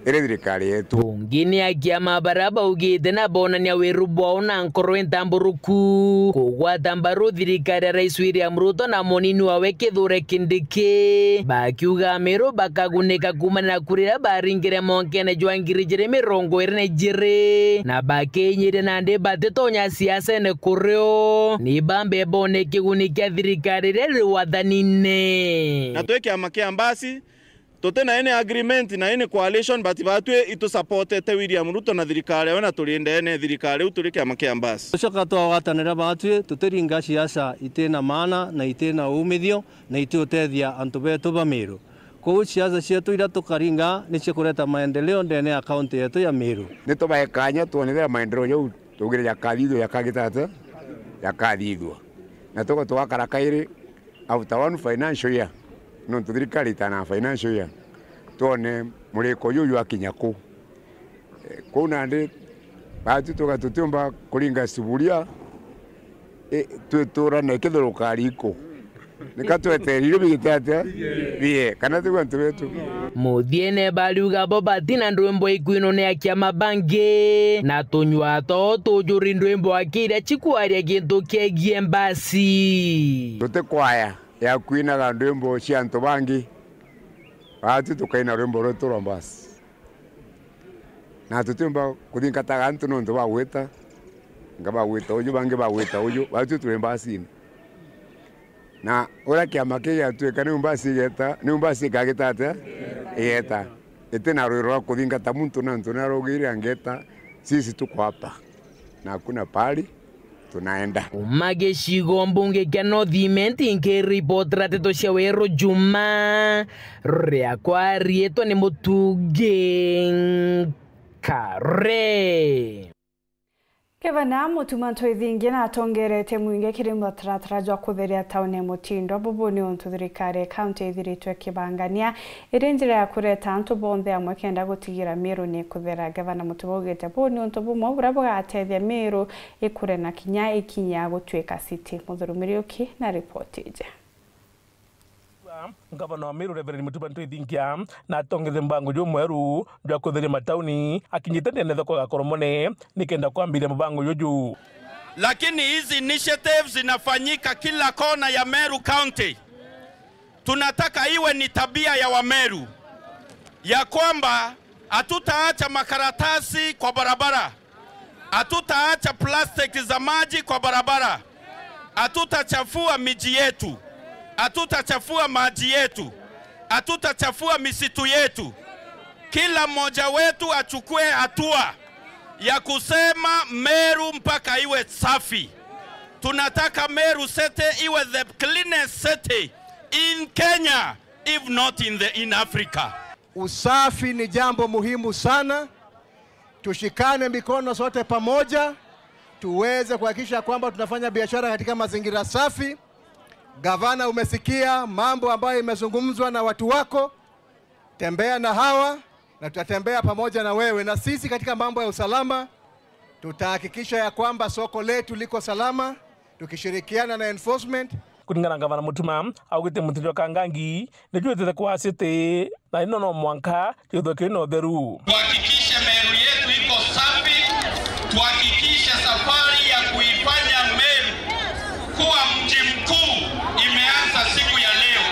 iri thirikari yetu. Bunge ni akiama bara baugite na bonania wiru bwao na nkoro intamburuku kugwata mbaru thirikari ya Rais William Ruto na munini wawe Kithure Kindiki, bakiuga Amiru bakagunika kumana na kura iria baringire mwankene jwa ngiri ijiri mirongo iri na ijiri, na bakinyiria nandi batitonya siasene kurio, ni bambe bone kiguni kia thirikari iria iri wathanine. Na twi kiama kia Mbasi, tuti na any agreement na any coalition, but batwi itusupportete William Ruto na thirikari yawe, na turi ndene ya thirikari iu turi kiama kia Mbasi. Tucoka twagwatanira batwi, tutiringa siasa itina maana na itina umithio na itiutethia antu betu ba Miru. Kwou siasa cietu iria tukaringa ni cia kureta maendeleo ndene ya kaunti yetu ya Miru. Ni tubae kanya twone thiria maendeleo jau tugire jakathithua, jakagita atia? Jakathithua. Na tuga tugakara kairi after one financial year, nontu thirikari itanaga financial year, twone muriko juju jwakinya ku. Eh, kwou nandi, batwi tuga tutiumba kuringa sufuria, eh, twiturane kithurukari iku. Nika twetere irio bigite atia? Bie, kana tiguo antu betu? Muthiene bariuga bo batina ndwimbo ikwinonea kiama bangi, na tunyua twao tujuri ndwimbo akiria cikwaria gintu kiegie Mbasi. Tutikwaya ya kwinaga ndwimbo cia antu bangi, batwi tukaina rwimbo rwetu rwa Mbasi. Na tutiumba kuthingataga antu nontu bagwita, nga bagwita uju, bangi bagwita uju, batwi turi Mbasini. Na uria kiama kii giatuika, niu mbasi igeta, niu mbasi ikagita atia? Igeta. Iti na rwiro rwa kuthingata muntu, na antu ni araugire angeta, sisi tuko hapa. Na hakuna pahali tunaenda. Kuma gicigo mbunge kia North Imenti, nkiripotera nteto cia Weru Juma, riakwa riitwa ni Mutungi Nkare. Gavana Mutuma Ntwithingia natongeretie mwingi kiri mutaratara jwa kutheria tauni ya Mutindwa. Bubu ni untu thirikari ya kaunti ithiritwe ikibangania iri njira ya kureta antu bonthe amwe kenda gutigira Meru ni kuthera. Gavana Mutuma augite buu ni untu bumwe buria bugatethia Meru ikure na kinya ikinya gutuika city. Muthuri Muriuki na ripoti iji. Ngavana wa Meru Reverend Mutuma Ntwithingia natongerie mbango jumweru jwa kutheria matauni, akinyite ndene thoko ya Koromone nikenda kwambiria mbango juju. Lakini hizi initiatives zinafanyika kila kona ya Meru County. Tunataka iwe ni tabia ya Wameru ya kwamba hatutaacha makaratasi kwa barabara. Hatutaacha plastic za maji kwa barabara. Hatutachafua miji yetu. Hatutachafua maji yetu. Hatutachafua misitu yetu. Kila mmoja wetu achukue hatua ya kusema Meru mpaka iwe safi. Tunataka Meru City iwe the cleanest city in Kenya, if not in the, in Africa. Usafi ni jambo muhimu sana. Tushikane mikono sote pamoja, tuweze kuhakikisha kwamba tunafanya biashara katika mazingira safi. Gavana, umesikia mambo ambayo imezungumzwa na watu wako. Tembea na hawa na tutatembea pamoja na wewe. Na sisi katika mambo ya usalama, tutahakikisha ya kwamba soko letu liko salama, tukishirikiana na enforcement. Kuringana na Gavana Mutuma, augite Mutindwa Kangangi nijwitite kwa city, na ino no mwanka jwithwe kiri na utheru. Tuhakikishe Meru yetu iko safi, tuhakikishe safari ya kuifanya Meru kuwa mji mkuu imeanza siku ya leo.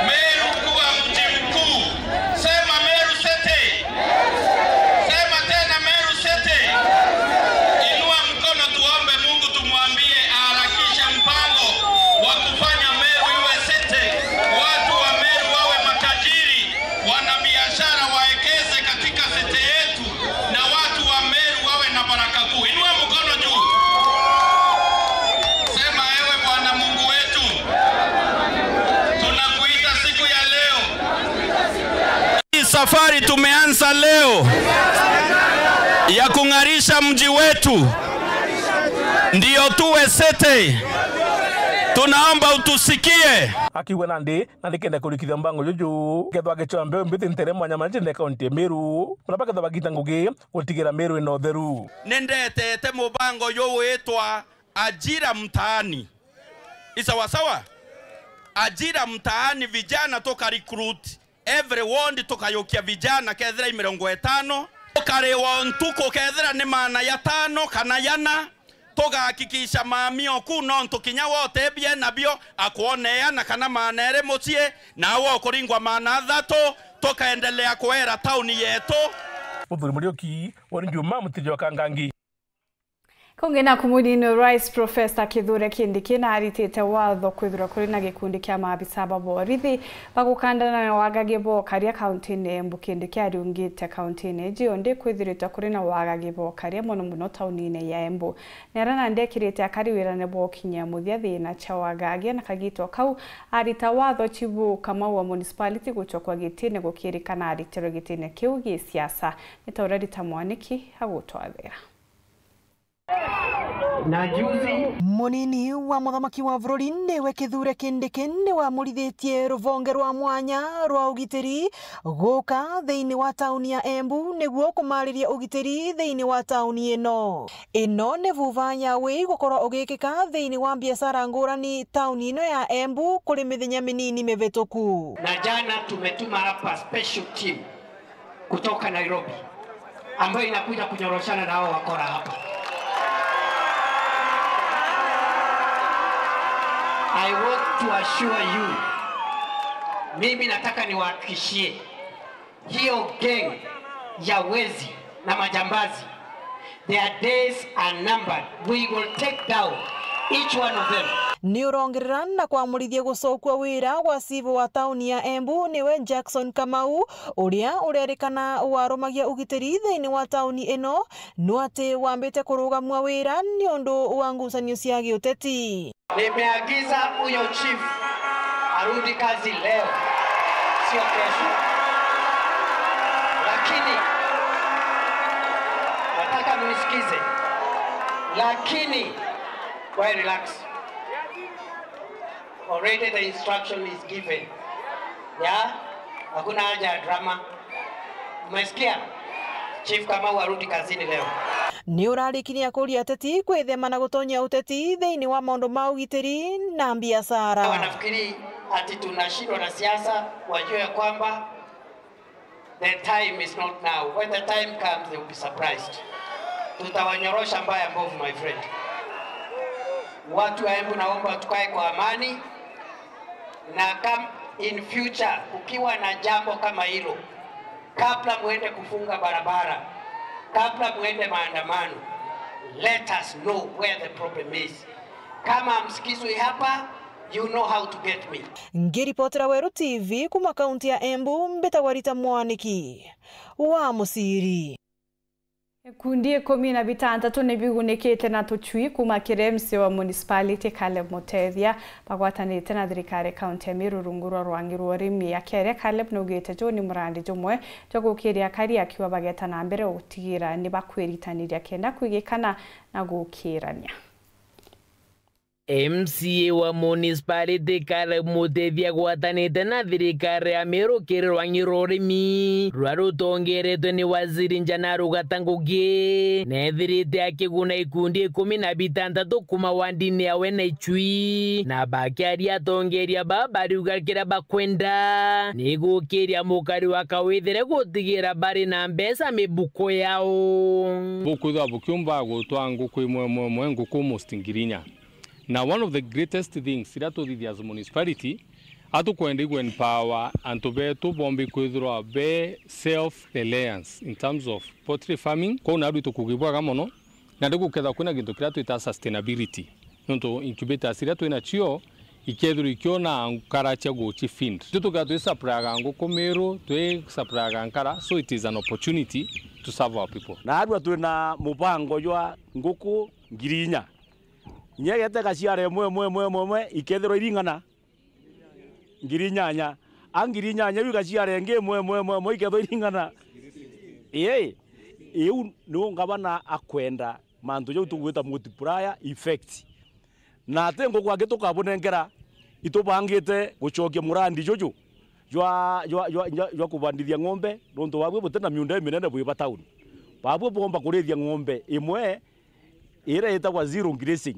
Meru kuwa mji mkuu. Sema Meru City. Sema tena Meru City. Inua mkono tuombe Mungu, tumwambie aharakishe mpango wa kufanya Meru iwe city. Watu wa Meru wawe matajiri, wanabiashara waekeze katika city yetu, na watu wa Meru wawe na baraka kuu. Inua mkono juu. Sema, ewe Bwana Mungu wetu, tunakuita siku ya leo. Hii safari tumeanza leo ya kung'arisha mji wetu, ndio tuwe city. Tunaomba utusikie. Akiuga nandi, na nikenda kurikithia mbango juju, kethwa agichwa mbeu mbithi ntere mwanya mwanya nchini kaunti ya Meru, na bakethwa bagita ngugi gutigira Meru ina utheru. Nindetete mubango juu witwa Ajira Mtaani. I sawa sawa? Ajira Mtaani, vijana tuka recruit every ward, tukayukia vijana kethira i mirongo itano, tukariwa ntuku kethira ni maana ya tano kana yana, tugahakikisha maamio kuu nontu kinya we utebie nabio, akwonea na kana maana eri mucii, nawe ukuringwa maana athatu, tukaendelea kwera tauni yetu. Muthuri Muriuki, wari Juma Mutiri wa Kangangi. Kungi naku munini, Rais Professor Kithure Kindiki naritite watho kwithirwa kuri na gikundi kia maabisa ba borithi bagukandana na wagagi bwa ukaria kauntine ya Embu. Kindiki ariungite kauntine iji yonthe kwithiritwe kuri na wagagi bwa ukaria, mono mono taunine ya Embu. Nera nandi ekirite akari wirane bwa ukinyia muthia thina cia wagagi, na kagitwa kau arita watho Chibu Kamau wa municipality guchokwa gitine gukirikana aritirwe gitine kiu gi siasa. Ni ta uria Rita Mwaniki agutwathira. Na juzi, munini wa muthamaki wa bururi niwe Kithure Kindiki niwe amurithitie ruvonge rwa mwanya rwa ugitiri guka thiini wa tauni ya Embu niguo kumariria ugitiri thiini wa tauni ino. Ino ni vuva ya wii gukorwa ugikika thiini wa biashara ngurani tauni ino ya Embu kuri mithenya minini mivituku. Na jana tumetuma hapa special team kutoka Nairobi, ambayo inakuja kunyoroshana na hao wakora hapa. I want to assure you, mimi nataka niwahakikishie, hiyo gang ya wezi na majambazi, their days are numbered. We will take down Each one of them. Ni urongerera na kwamurithia gucokua wira gwa cibu wa tauni ya Embu niwe Jackson Kamau, uria urerikana warumagia ugitiri thiini wa tauni ino, no ati wambite kurugamua wira ni undu wa ngucanio cia giuteti. Nimeagiza huyo chief arudi kazi leo, sio kesho. Lakini nataka mnisikize. Lakini wewe relax. Already the instruction is given. Yeah? Hakuna haja ya drama. Umesikia? Chief Kamau arudi kazini leo. Ni urarikiria kuria ateti kwithema na gutonya uteti thiini wa maundu ma ugitiri na biashara. Wanafikiri ati tunashindwa na siasa, wajue ya kwamba the time is not now. When the time comes, they will be surprised. Tutawanyorosha mbaya mbovu, my friend. Watu wa Embu, naomba tukae kwa amani, na kam-, in future, kukiwa na jambo kama hilo, kabla muende kufunga barabara, kabla muende maandamano, let us know where the problem is. Kama hamsikizwi hapa, you know how to get me. Ngiripotera Weru T V kuma kaunti ya Embu, mbitagwa Rita Mwaniki wa Musiri. Ikundi ikumi na bitantatu ni bigunikite na tucui kuma kiri M C A wa municipality Caleb Mutethia, bagwatanite na thirikari kaunti ya Meru rungu rwa rwangi rwa urimi. Akiaria, Caleb naugite juu ni murandi jumwe jwa gukiria akari, akiuga bageta na mbere gutigira ni bakwiritaniria kenda kwigikana na gukirania. M C A wa municipality Caleb Mutethia agwatanite na thirikari ya Meru kiri rwangi rwa urimi ruria rutongeretwe ni waziri Njana Rugata Ngugi, neethirite akiguna ikundi ikumi na bitantatu kuma wandini yawe na icui, na bakiaria atongeria baa bariuga kiria bakwenda ni gukiria mukari wa kawithire gutigira bari na mbeca mibuko yao. Bukwithirwa bukiumba gutwaa nguku imwe imwe imwe, nguku almost ngiri inya. Na one of the greatest things iria tuthithia as municipality, atukwenda igu empower antu betu bombe kwithirwa be self reliance in terms of poultry farming. Kwou nadu tukugibwaga mono, na ndigukethwa kwina gintu kiria twita sustainability. Nontu incubators iria twina cio ikethirwa ikiona nkara cia guci feed. Itwi tukia twi supplyaga nguku Meru, twi supplyaga nkara, so it is an opportunity to serve our people. Na arua twina mubango jwa nguku ngiri inya. Inya igete gaciara imwe, imwe, imwe, imwe, imwe, ikethirwa iring'ana ngiri inyanya. A ngiri inyanya iu igaciara ingi imwe, imwe, imwe, imwe, ikethirwa iring'ana. Ii, iu niu ngavana akwenda mantu jau tugwita multiplier effect. Na ati nguku angi tukabunengera, itubangite gucokia murandi juju jwa, jwa, jwa, jwa, jwa kubandithia ng'ombe, nontu babui buti na miunda iminene bwi ba tauni. Babui bwomba kurithia ng'ombe imwe iria itagwa zero grazing,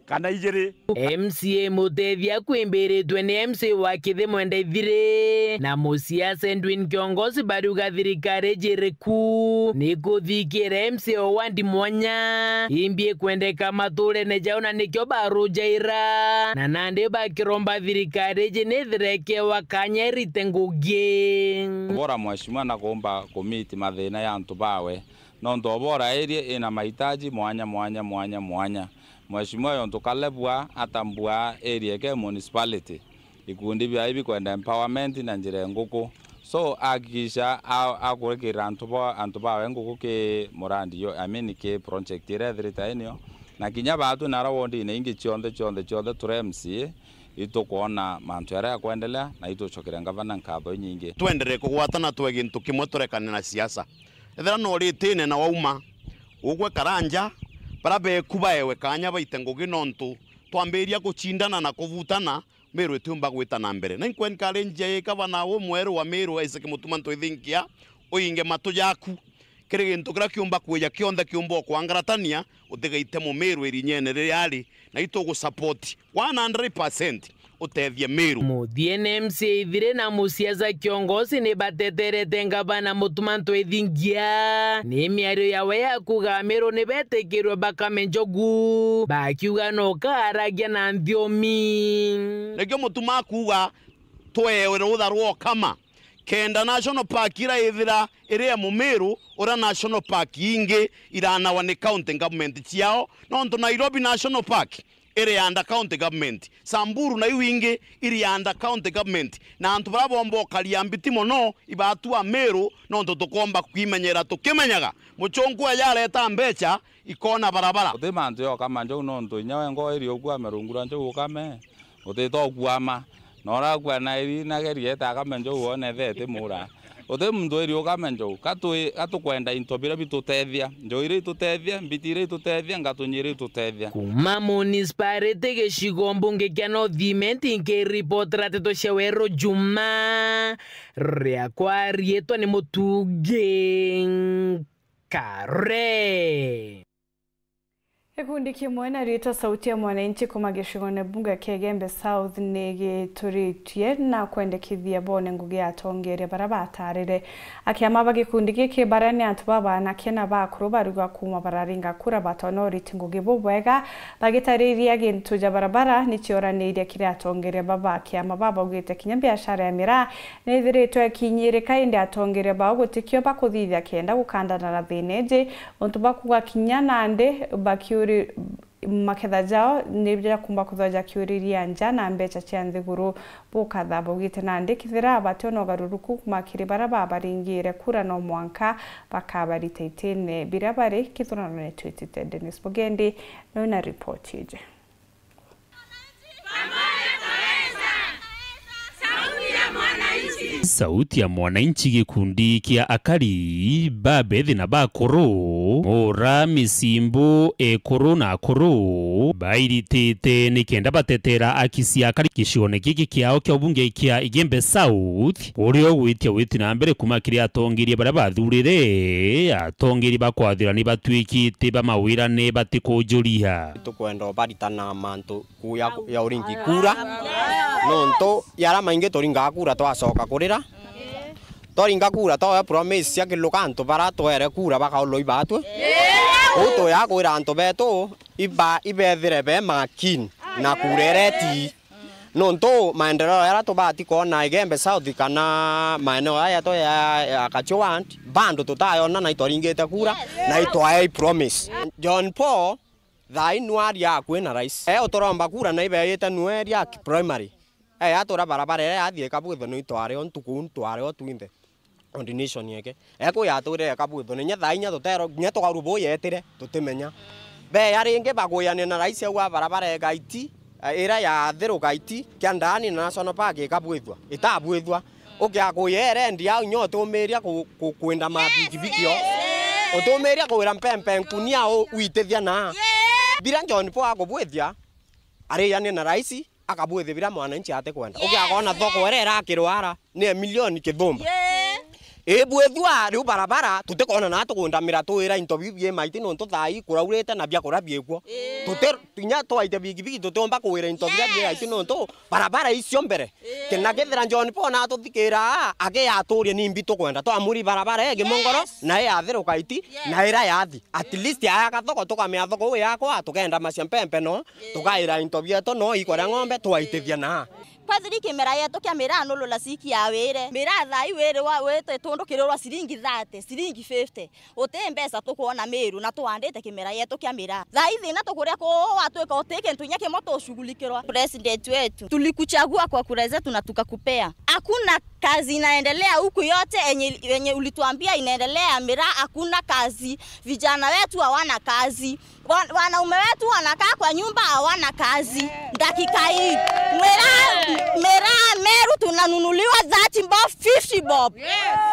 kana ijiri. M C A Mutethia akwimbiritwe ni M C A wa Kithimo Ndaithiri na musiasa Edwin Kiongosi bariuga thirikari iji iriku ni kuthikira M C A o wandi mwanya imbi ikwendeka maturene jau, na nikio barujaira, na nandi bakiromba thirikari iji nithire ikewa kanya irite ngugi. Bora mheshimiwa na kuumba kumiti mathina ya antu bawe. Nontu Obora area ina mahitaji mwanya, mwanya, mwanya, mwanya. Mheshimiwa yontu Caleb atambua area ke municipality, ikundi biawe bikwenda empowerment na njira ya nguku. So, ahakikisha a-, akurikirira antu ba, antu bawe nguku ki murandi yo, I mean, ki project iria ethirite inio. Na kinya baatu nara wondine ingi cionthe, cionthe, cionthe, turi M C A, itukwona mantu jaria jakwendelea na itucokere ngavana nkatho inyingi. Twenderee kugwatana twe gintu kimwe, turekane na siasa. Ethira no ritine na wauma, ugwe kara nja, baria beku baewe kanya baite ngugi, nontu twambiria gucindana na kuvutana, Meru itiumba gwita na mbere. Na inkwencourage gavana umweru wa Meru, Isaac Mutuma Ntwithinkia, uinge matu jaku kiri gintu kiria kiumba kwija kionthe kiumba ukwangaratania, utigaite Mumiru irinyene riria ari, na itugusupport one hundred percent. Utethie Meru. Muthiene M C A Ithire na musiasa Kiongosi ni bateterete ngavana Mutuma Ntwithinkia ni miario yawe ya kuuga Meru ni betikirwe bakame njogu, bakiuga no kaaragia na nthiomi. Nikio Mutuma akuuga twewe rutha rwa ukama, kenda National Park iraithira iri ya Mumiru, uria National Park ingi iranawa ni county government ciao, nontu Nairobi National Park iri under county government. Samburu na iu ingi iri under county government. Na antu baria bomba ukaria mbiti mono ibatua Meru, nontu tukomba kwimenyera tukimenyaga. Muchunku aja areta mbecha, ikona barabara. Guti mantu ya ukama njau, nontu inya we ngo iri ukua merungura njau ukame, utita ukuama. Na urakua na iri na geria ita akame njau wone the iti mura. Uti muntu iri ukame njau. Ka twi-, ka tukwenda into biria bitutethia. Njau iria itutethia, mbiti iria itutethia, ngatunyi iria itutethia. Kuma municipality gicigo mbunge kia North Imenti, nkiripotera nteto cia Weru Juma. Riakwa riitwa ni Mutungi Kare. Gikundi kimwe na riitwa Sauti ya Mwananchi kuma gicigone bunge kia Igembe South ni gituritie na kwendekithia bone ngugi ya atongeria baria batarire. Akiama ba gikundi giki baria ni antu babaanake na bakuru bariuga kuma bararinga kura batona uriti ngugi bubwega, bagitariria gintu ja barabara ni cioraniria kiri atongeria baba. Akiama babaugite kinya biashara ya miraa nithiritwe ikinyirika, indi atongeria bao gutikio bakuthithia kenda gukandana na thina iji, untu bakuga kinya nandi bakiuri-, maketha jao ni jakumba kwithirwa jakiuriria nja na mbecha cia nthiguru. Bukatha baugite nandi kethira bationa ugaruruku kuma kiri baria babaringire kura, no mwanka bakabarita itine biria bari. Kithurano ni twitite. Dennis Mugendi niwe na ripoti iji. Sauti ya Mwananchi, gikundi kia akari, babethi na bakuru, mura, misimbu, ekuru na akuru, bairitite nikenda batetera aki cia akari gicione giki kiao kia ubunge kia Igembe South, uria ugwitia witi na mbere kuma kiri atongeria baria bathurire, atongeria bakwathira ni batuikite ba mawira ni batikujuria. Tukwenda ubaritana mantu ku ya, ya uringi kura, nontu yara maingi turingaga kura twacoka kurira. Twaringa kura, twaoya promise cia kiluka antu bara twere kura bakaulwa ibatwe. Uu tuya kwira antu betu iba, ibethire be makini na kura iria iti. Nontu maendeleo yara tubati kwona Igembe South kana maeneo yaya to ya, ya Kacho Ward, bado tutayona na itwaringite kura na itwae promise. John Paul, thaa ii nwaria akui na rais. E uturomba kura na ibeite nweria ki primary. E atura barabara iria yathii ikabwithwa ni itwari o ntuku ntwari o twinthe. Ordination yake. Eko yaturire kabwithwa, na inya thaa inya tutero, inya tukaru bu yetire, tutimenya. Beya ringi baguyania na rais au a barabara ya Gaiti, eh, ira ya Thiru Gaiti, kia ndani na National Park ikabwithwa, itabwithwa. Ukiakuya erendi au inya utumiria ku-, ku-, kwinda mabikibiki o. Utumiria kuwira mpempe nkunia u-, uitithia na. Bira John Paul akubwithia, ariania na rais, akabwithia bira mwananchi atikwenda. Yes. Ugiakona thoko iria irakirwara ni ya milioni kithumba. Yeah. Ibwithua riu barabara, tutikona na tugundamira twira into biu bi maiti nontu thaa ii kuraurite na biakura biikuo. Yeah. Tuti-, inya twaite bigibigi tutiumba kuwira into biria bi maiti nontu barabara icio mbere. Yeah. Kina kethira John Paul na atuthikira, agi aturie ni mbi tukwenda. Twamuri barabara igi mongoro, yes, na i ya Thiru Gaiti, yes, na ira yathi. At least aya gathoko tukamea thoko uu yakwa, tukenda macia mpempe no, tukaira into bietu no, ikoria ng'ombe, twaitithia na. Kwethiri kimera yetu kia miraa nulula ciki ya wire. Miraa thaa ii wiri wa, wite tundu kirurwa ciringi thirty, ciringi fifty. Uti mbeca tukwona Miru na twandite kimera yetu kia miraa. Thaa ii thina tukuria kuu watwika uti kintu inya kimwe tushughulikirwa. President wetu, tulikuchagua kwa kura zetu na tukakupea. Hakuna kazi inaendelea huku yote yenye, yenye ulituambia inaendelea miraa, hakuna kazi. Vijana wetu hawana kazi. Wa-, wanaume wetu wanakaa kwa nyumba, hawana kazi. Dakika hii. Miraa, miraa Meru tunanunuliwa thirty bob, fifty bob.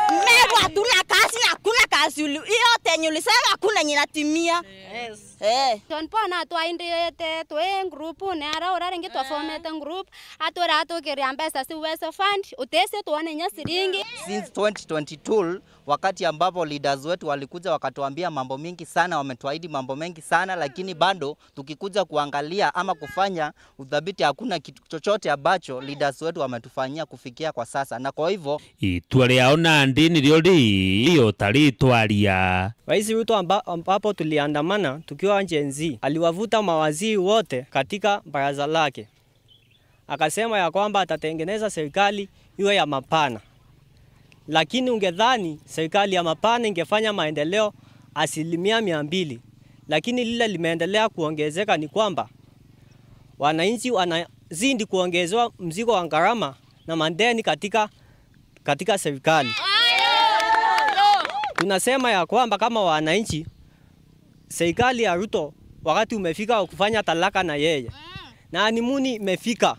Meru hatuna kazi na hakuna kazi uli-, hiyo yote yenye ulisema hakuna yenye inatimia. Yes. Eh. John Paul natwaindite twi group-ini aria uria ringi twafomete group, atwira atukiria mbeca cia Uwezo Fund, utisi twone inya ciringi. Since twenty twenty-two, wakati ambapo leaders wetu walikuja wakatuambia mambo mingi sana, wametuahidi mambo mengi sana, lakini bado tukikuja kuangalia ama kufanya uthabiti, hakuna kitu chochote ambacho leaders wetu wametufanyia kufikia kwa sasa. Na kwa hivyo, itua riao nandi nirio ri, rio ta ritwaria. Rais Ruto amba-, ambapo tuliandamana tukiwa Gen Z, aliwavuta mawaziri wote katika baraza lake. Akasema ya kwamba atatengeneza serikali iwe ya mapana. Lakini ungedhani serikali ya mapana ingefanya maendeleo asilimia mia mbili. Lakini lile limeendelea kuongezeka ni kwamba Wananchi wanazidi kuongezewa mzigo wa gharama na madeni katika, katika serikali. Tunasema ya kwamba kama wananchi, serikali ya Ruto, wakati umefika wa kufanya talaka na yeye. Na honeymoon imefika.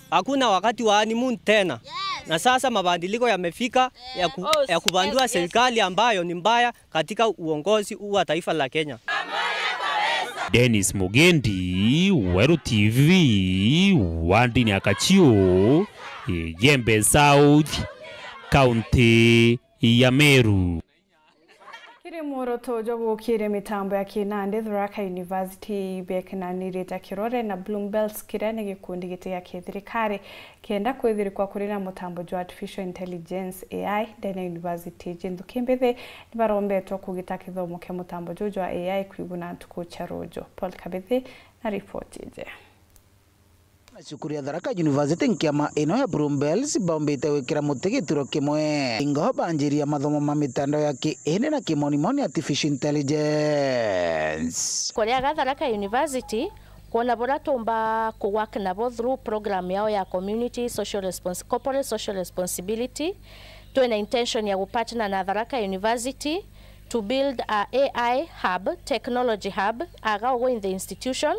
Hakuna wakati wa honeymoon tena. Na sasa mabadiliko yamefika ya ku-, ya kubandua serikali ambayo ni mbaya katika uongozi huu wa taifa la Kenya. Dennis Mugendi, Weru T V, wandini ya Kachio, Igembe South, County ya Meru. Kiri mworoto jwa gukiria mitambo ya kinandi, Tharaka University ibekinanirite kirore na Bloom Bells, kiria ni gikundi giti gia kithirikari, kenda kwithirikwa kuri na mutambo jwa artificial intelligence, A I, ndene ya university. Jinthu kimbithi nibarombetwe kugita kithomo kia mutambo juu jwa A I kwiguna ntuku cia ruju. Paul Kabithi na ripoti iji. Na cukuru ya Tharaka University nkiama ino ya Bloom Bells baumbite gwikira muti gituro kimwe. Ingo banjiria mathomo ma mitandao ya kiindi na kimonimoni, artificial intelligence. Kuriaga Tharaka University, kwona buria tumba ku work nabo through program yao ya community social respons-, corporate social responsibility. Twina intention ya gupartner na Tharaka University to build a A I hub, technology hub, aga ugu in the institution.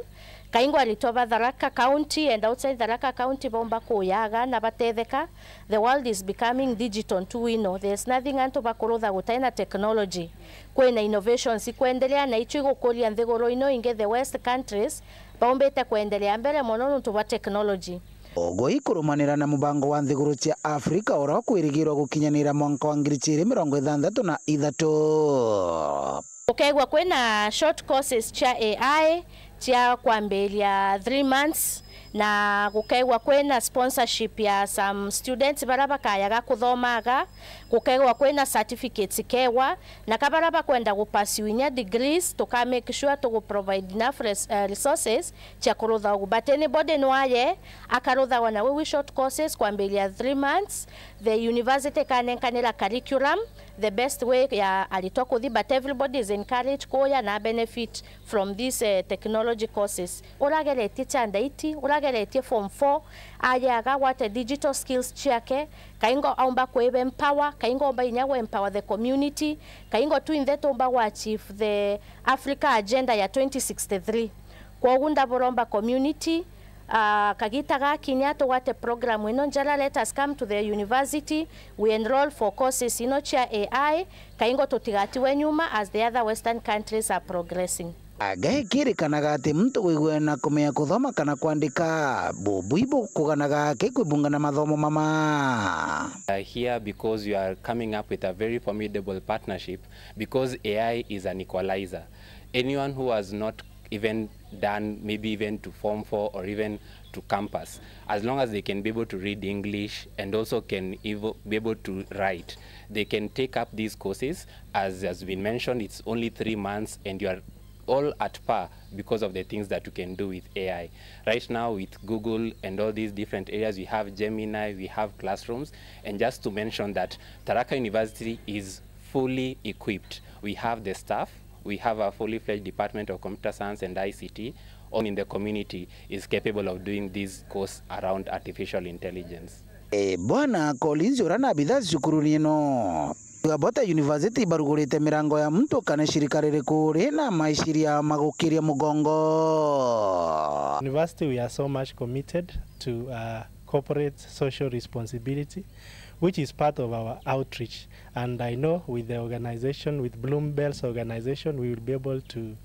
Kaingo aritwa ba Tharaka County and outside Tharaka County baumba kuyaga na batetheka. The world is becoming digital ntuku ino. There's nothing antu bakurutha gutai na technology. Kwina innovations ikwendelea na icio igukuria nthiguru ino ingi, the West countries, baumbite kwendelea mbere mono nontu bwa technology. Ogo ikurumanira na mubango wa nthiguru cia Afrika uria ukwirigirwa gukinyanira mwanka wa ngiri ciiri mirongo ithanthatu na ithatu. Gukeegwa kwina short courses cia A I cia kwambiria three months, na gukeegwa kwina sponsorship ya some students baria bakayaga kuthomaga, gukeegwa kwina certificates ikeegwa, na ka baria bakwenda gupursue inya degrees, tuka make sure tugu provide enough res-, eh, resources cia kurutha ugu. But anybody no aye akaruthagwa na we wi short courses kwambiria three months. The university ikanenkanira curriculum, the best way ya aritwa kuthi, but everybody is encouraged kuya na benefit from these, eh, technology courses. Urageretie cia ndaiti, urageretie form four, aje agagwate digital skills ciake, kaingo aumba kwibe empower, kaingo aumba inya gwe empower the community, kaingo twinthe tumba gwa achieve the Africa Agenda ya twenty sixty-three. Kwogu ndaburomba community, ah, kagita gakinya tugwate program ino njara, let us come to the university, we enroll for courses ino cia A I, kaingo tutigatiwe nyuma as the other Western countries are progressing. Anga ikirikanaga ati muntu gwigua na kumenya kuthoma kana kwandika, bubui bukuganaga aki kwibunga na mathomo mama? We are here because you are coming up with a very formidable partnership, because A I is an equalizer. Anyone who has not even done maybe even to form four or even to campus, as long as they can be able to read English and also can evo-, be able to write, they can take up these courses. As has been mentioned, it's only three months and you are all at par because of the things that you can do with A I. Right now with Google and all these different areas, we have Gemini, we have classrooms, and just to mention that Tharaka University is fully equipped. We have the staff, we have a fully fledged Department of Computer Science and I C T, on in the community is capable of doing this course around artificial intelligence. E, Bwana Collins uria nabitha cukuruni ino. Abota University ibarugurite mirango ya muntu kana shirika ririku rina maishiria ma gukiria mugongo. University, we are so much committed to, uh, corporate social responsibility, which is part of our outreach. And I know with the organization, with Bloom Bells organization, we will be able to,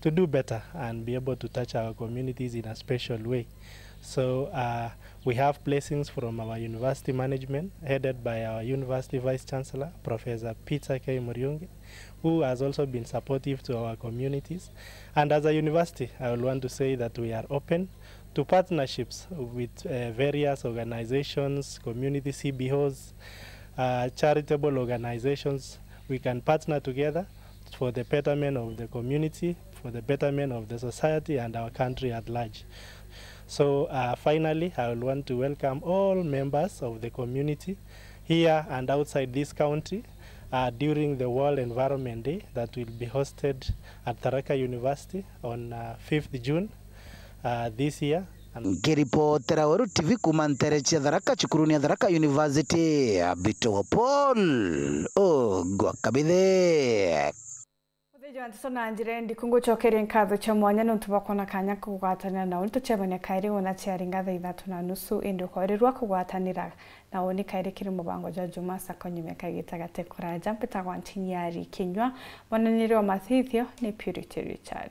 to do better and be able to touch our communities in a special way. So, uh, we have blessings from our university management, headed by our university vice chancellor, Professor Peter K Muriungi, who has also been supportive to our communities. And as a university, I would want to say that we are open to partnerships with, uh, various organizations, community C B Os, uh, charitable organizations. We can partner together for the betterment of the community, for the betterment of the society and our country at large. So, uh, finally, I would want to welcome all members of the community here and outside this county, uh, during the World Environment Day that will be hosted at Tharaka University on, uh, fifth June, uh, this year. Nkiripotera Weru T V kuuma ntere cia Tharaka, cukuruni ya Tharaka University, Abito wa Paul Ogwa Kabithe. Muthiji wa nteto na njira indi kungucokeria nkatho cia mwanya nontu bwa kwona kanya kugwatanira na untu ciabone kairi wona ciari ngatha ithatu na nusu, indi ukorirwa kugwatanira na uni kairi kiri mubango jwa Juma Sako nyuma kagita gate kuraja. Mpitagwa Ntinyari Kinyua, mwananiri wa mathithio ni Purity Richard.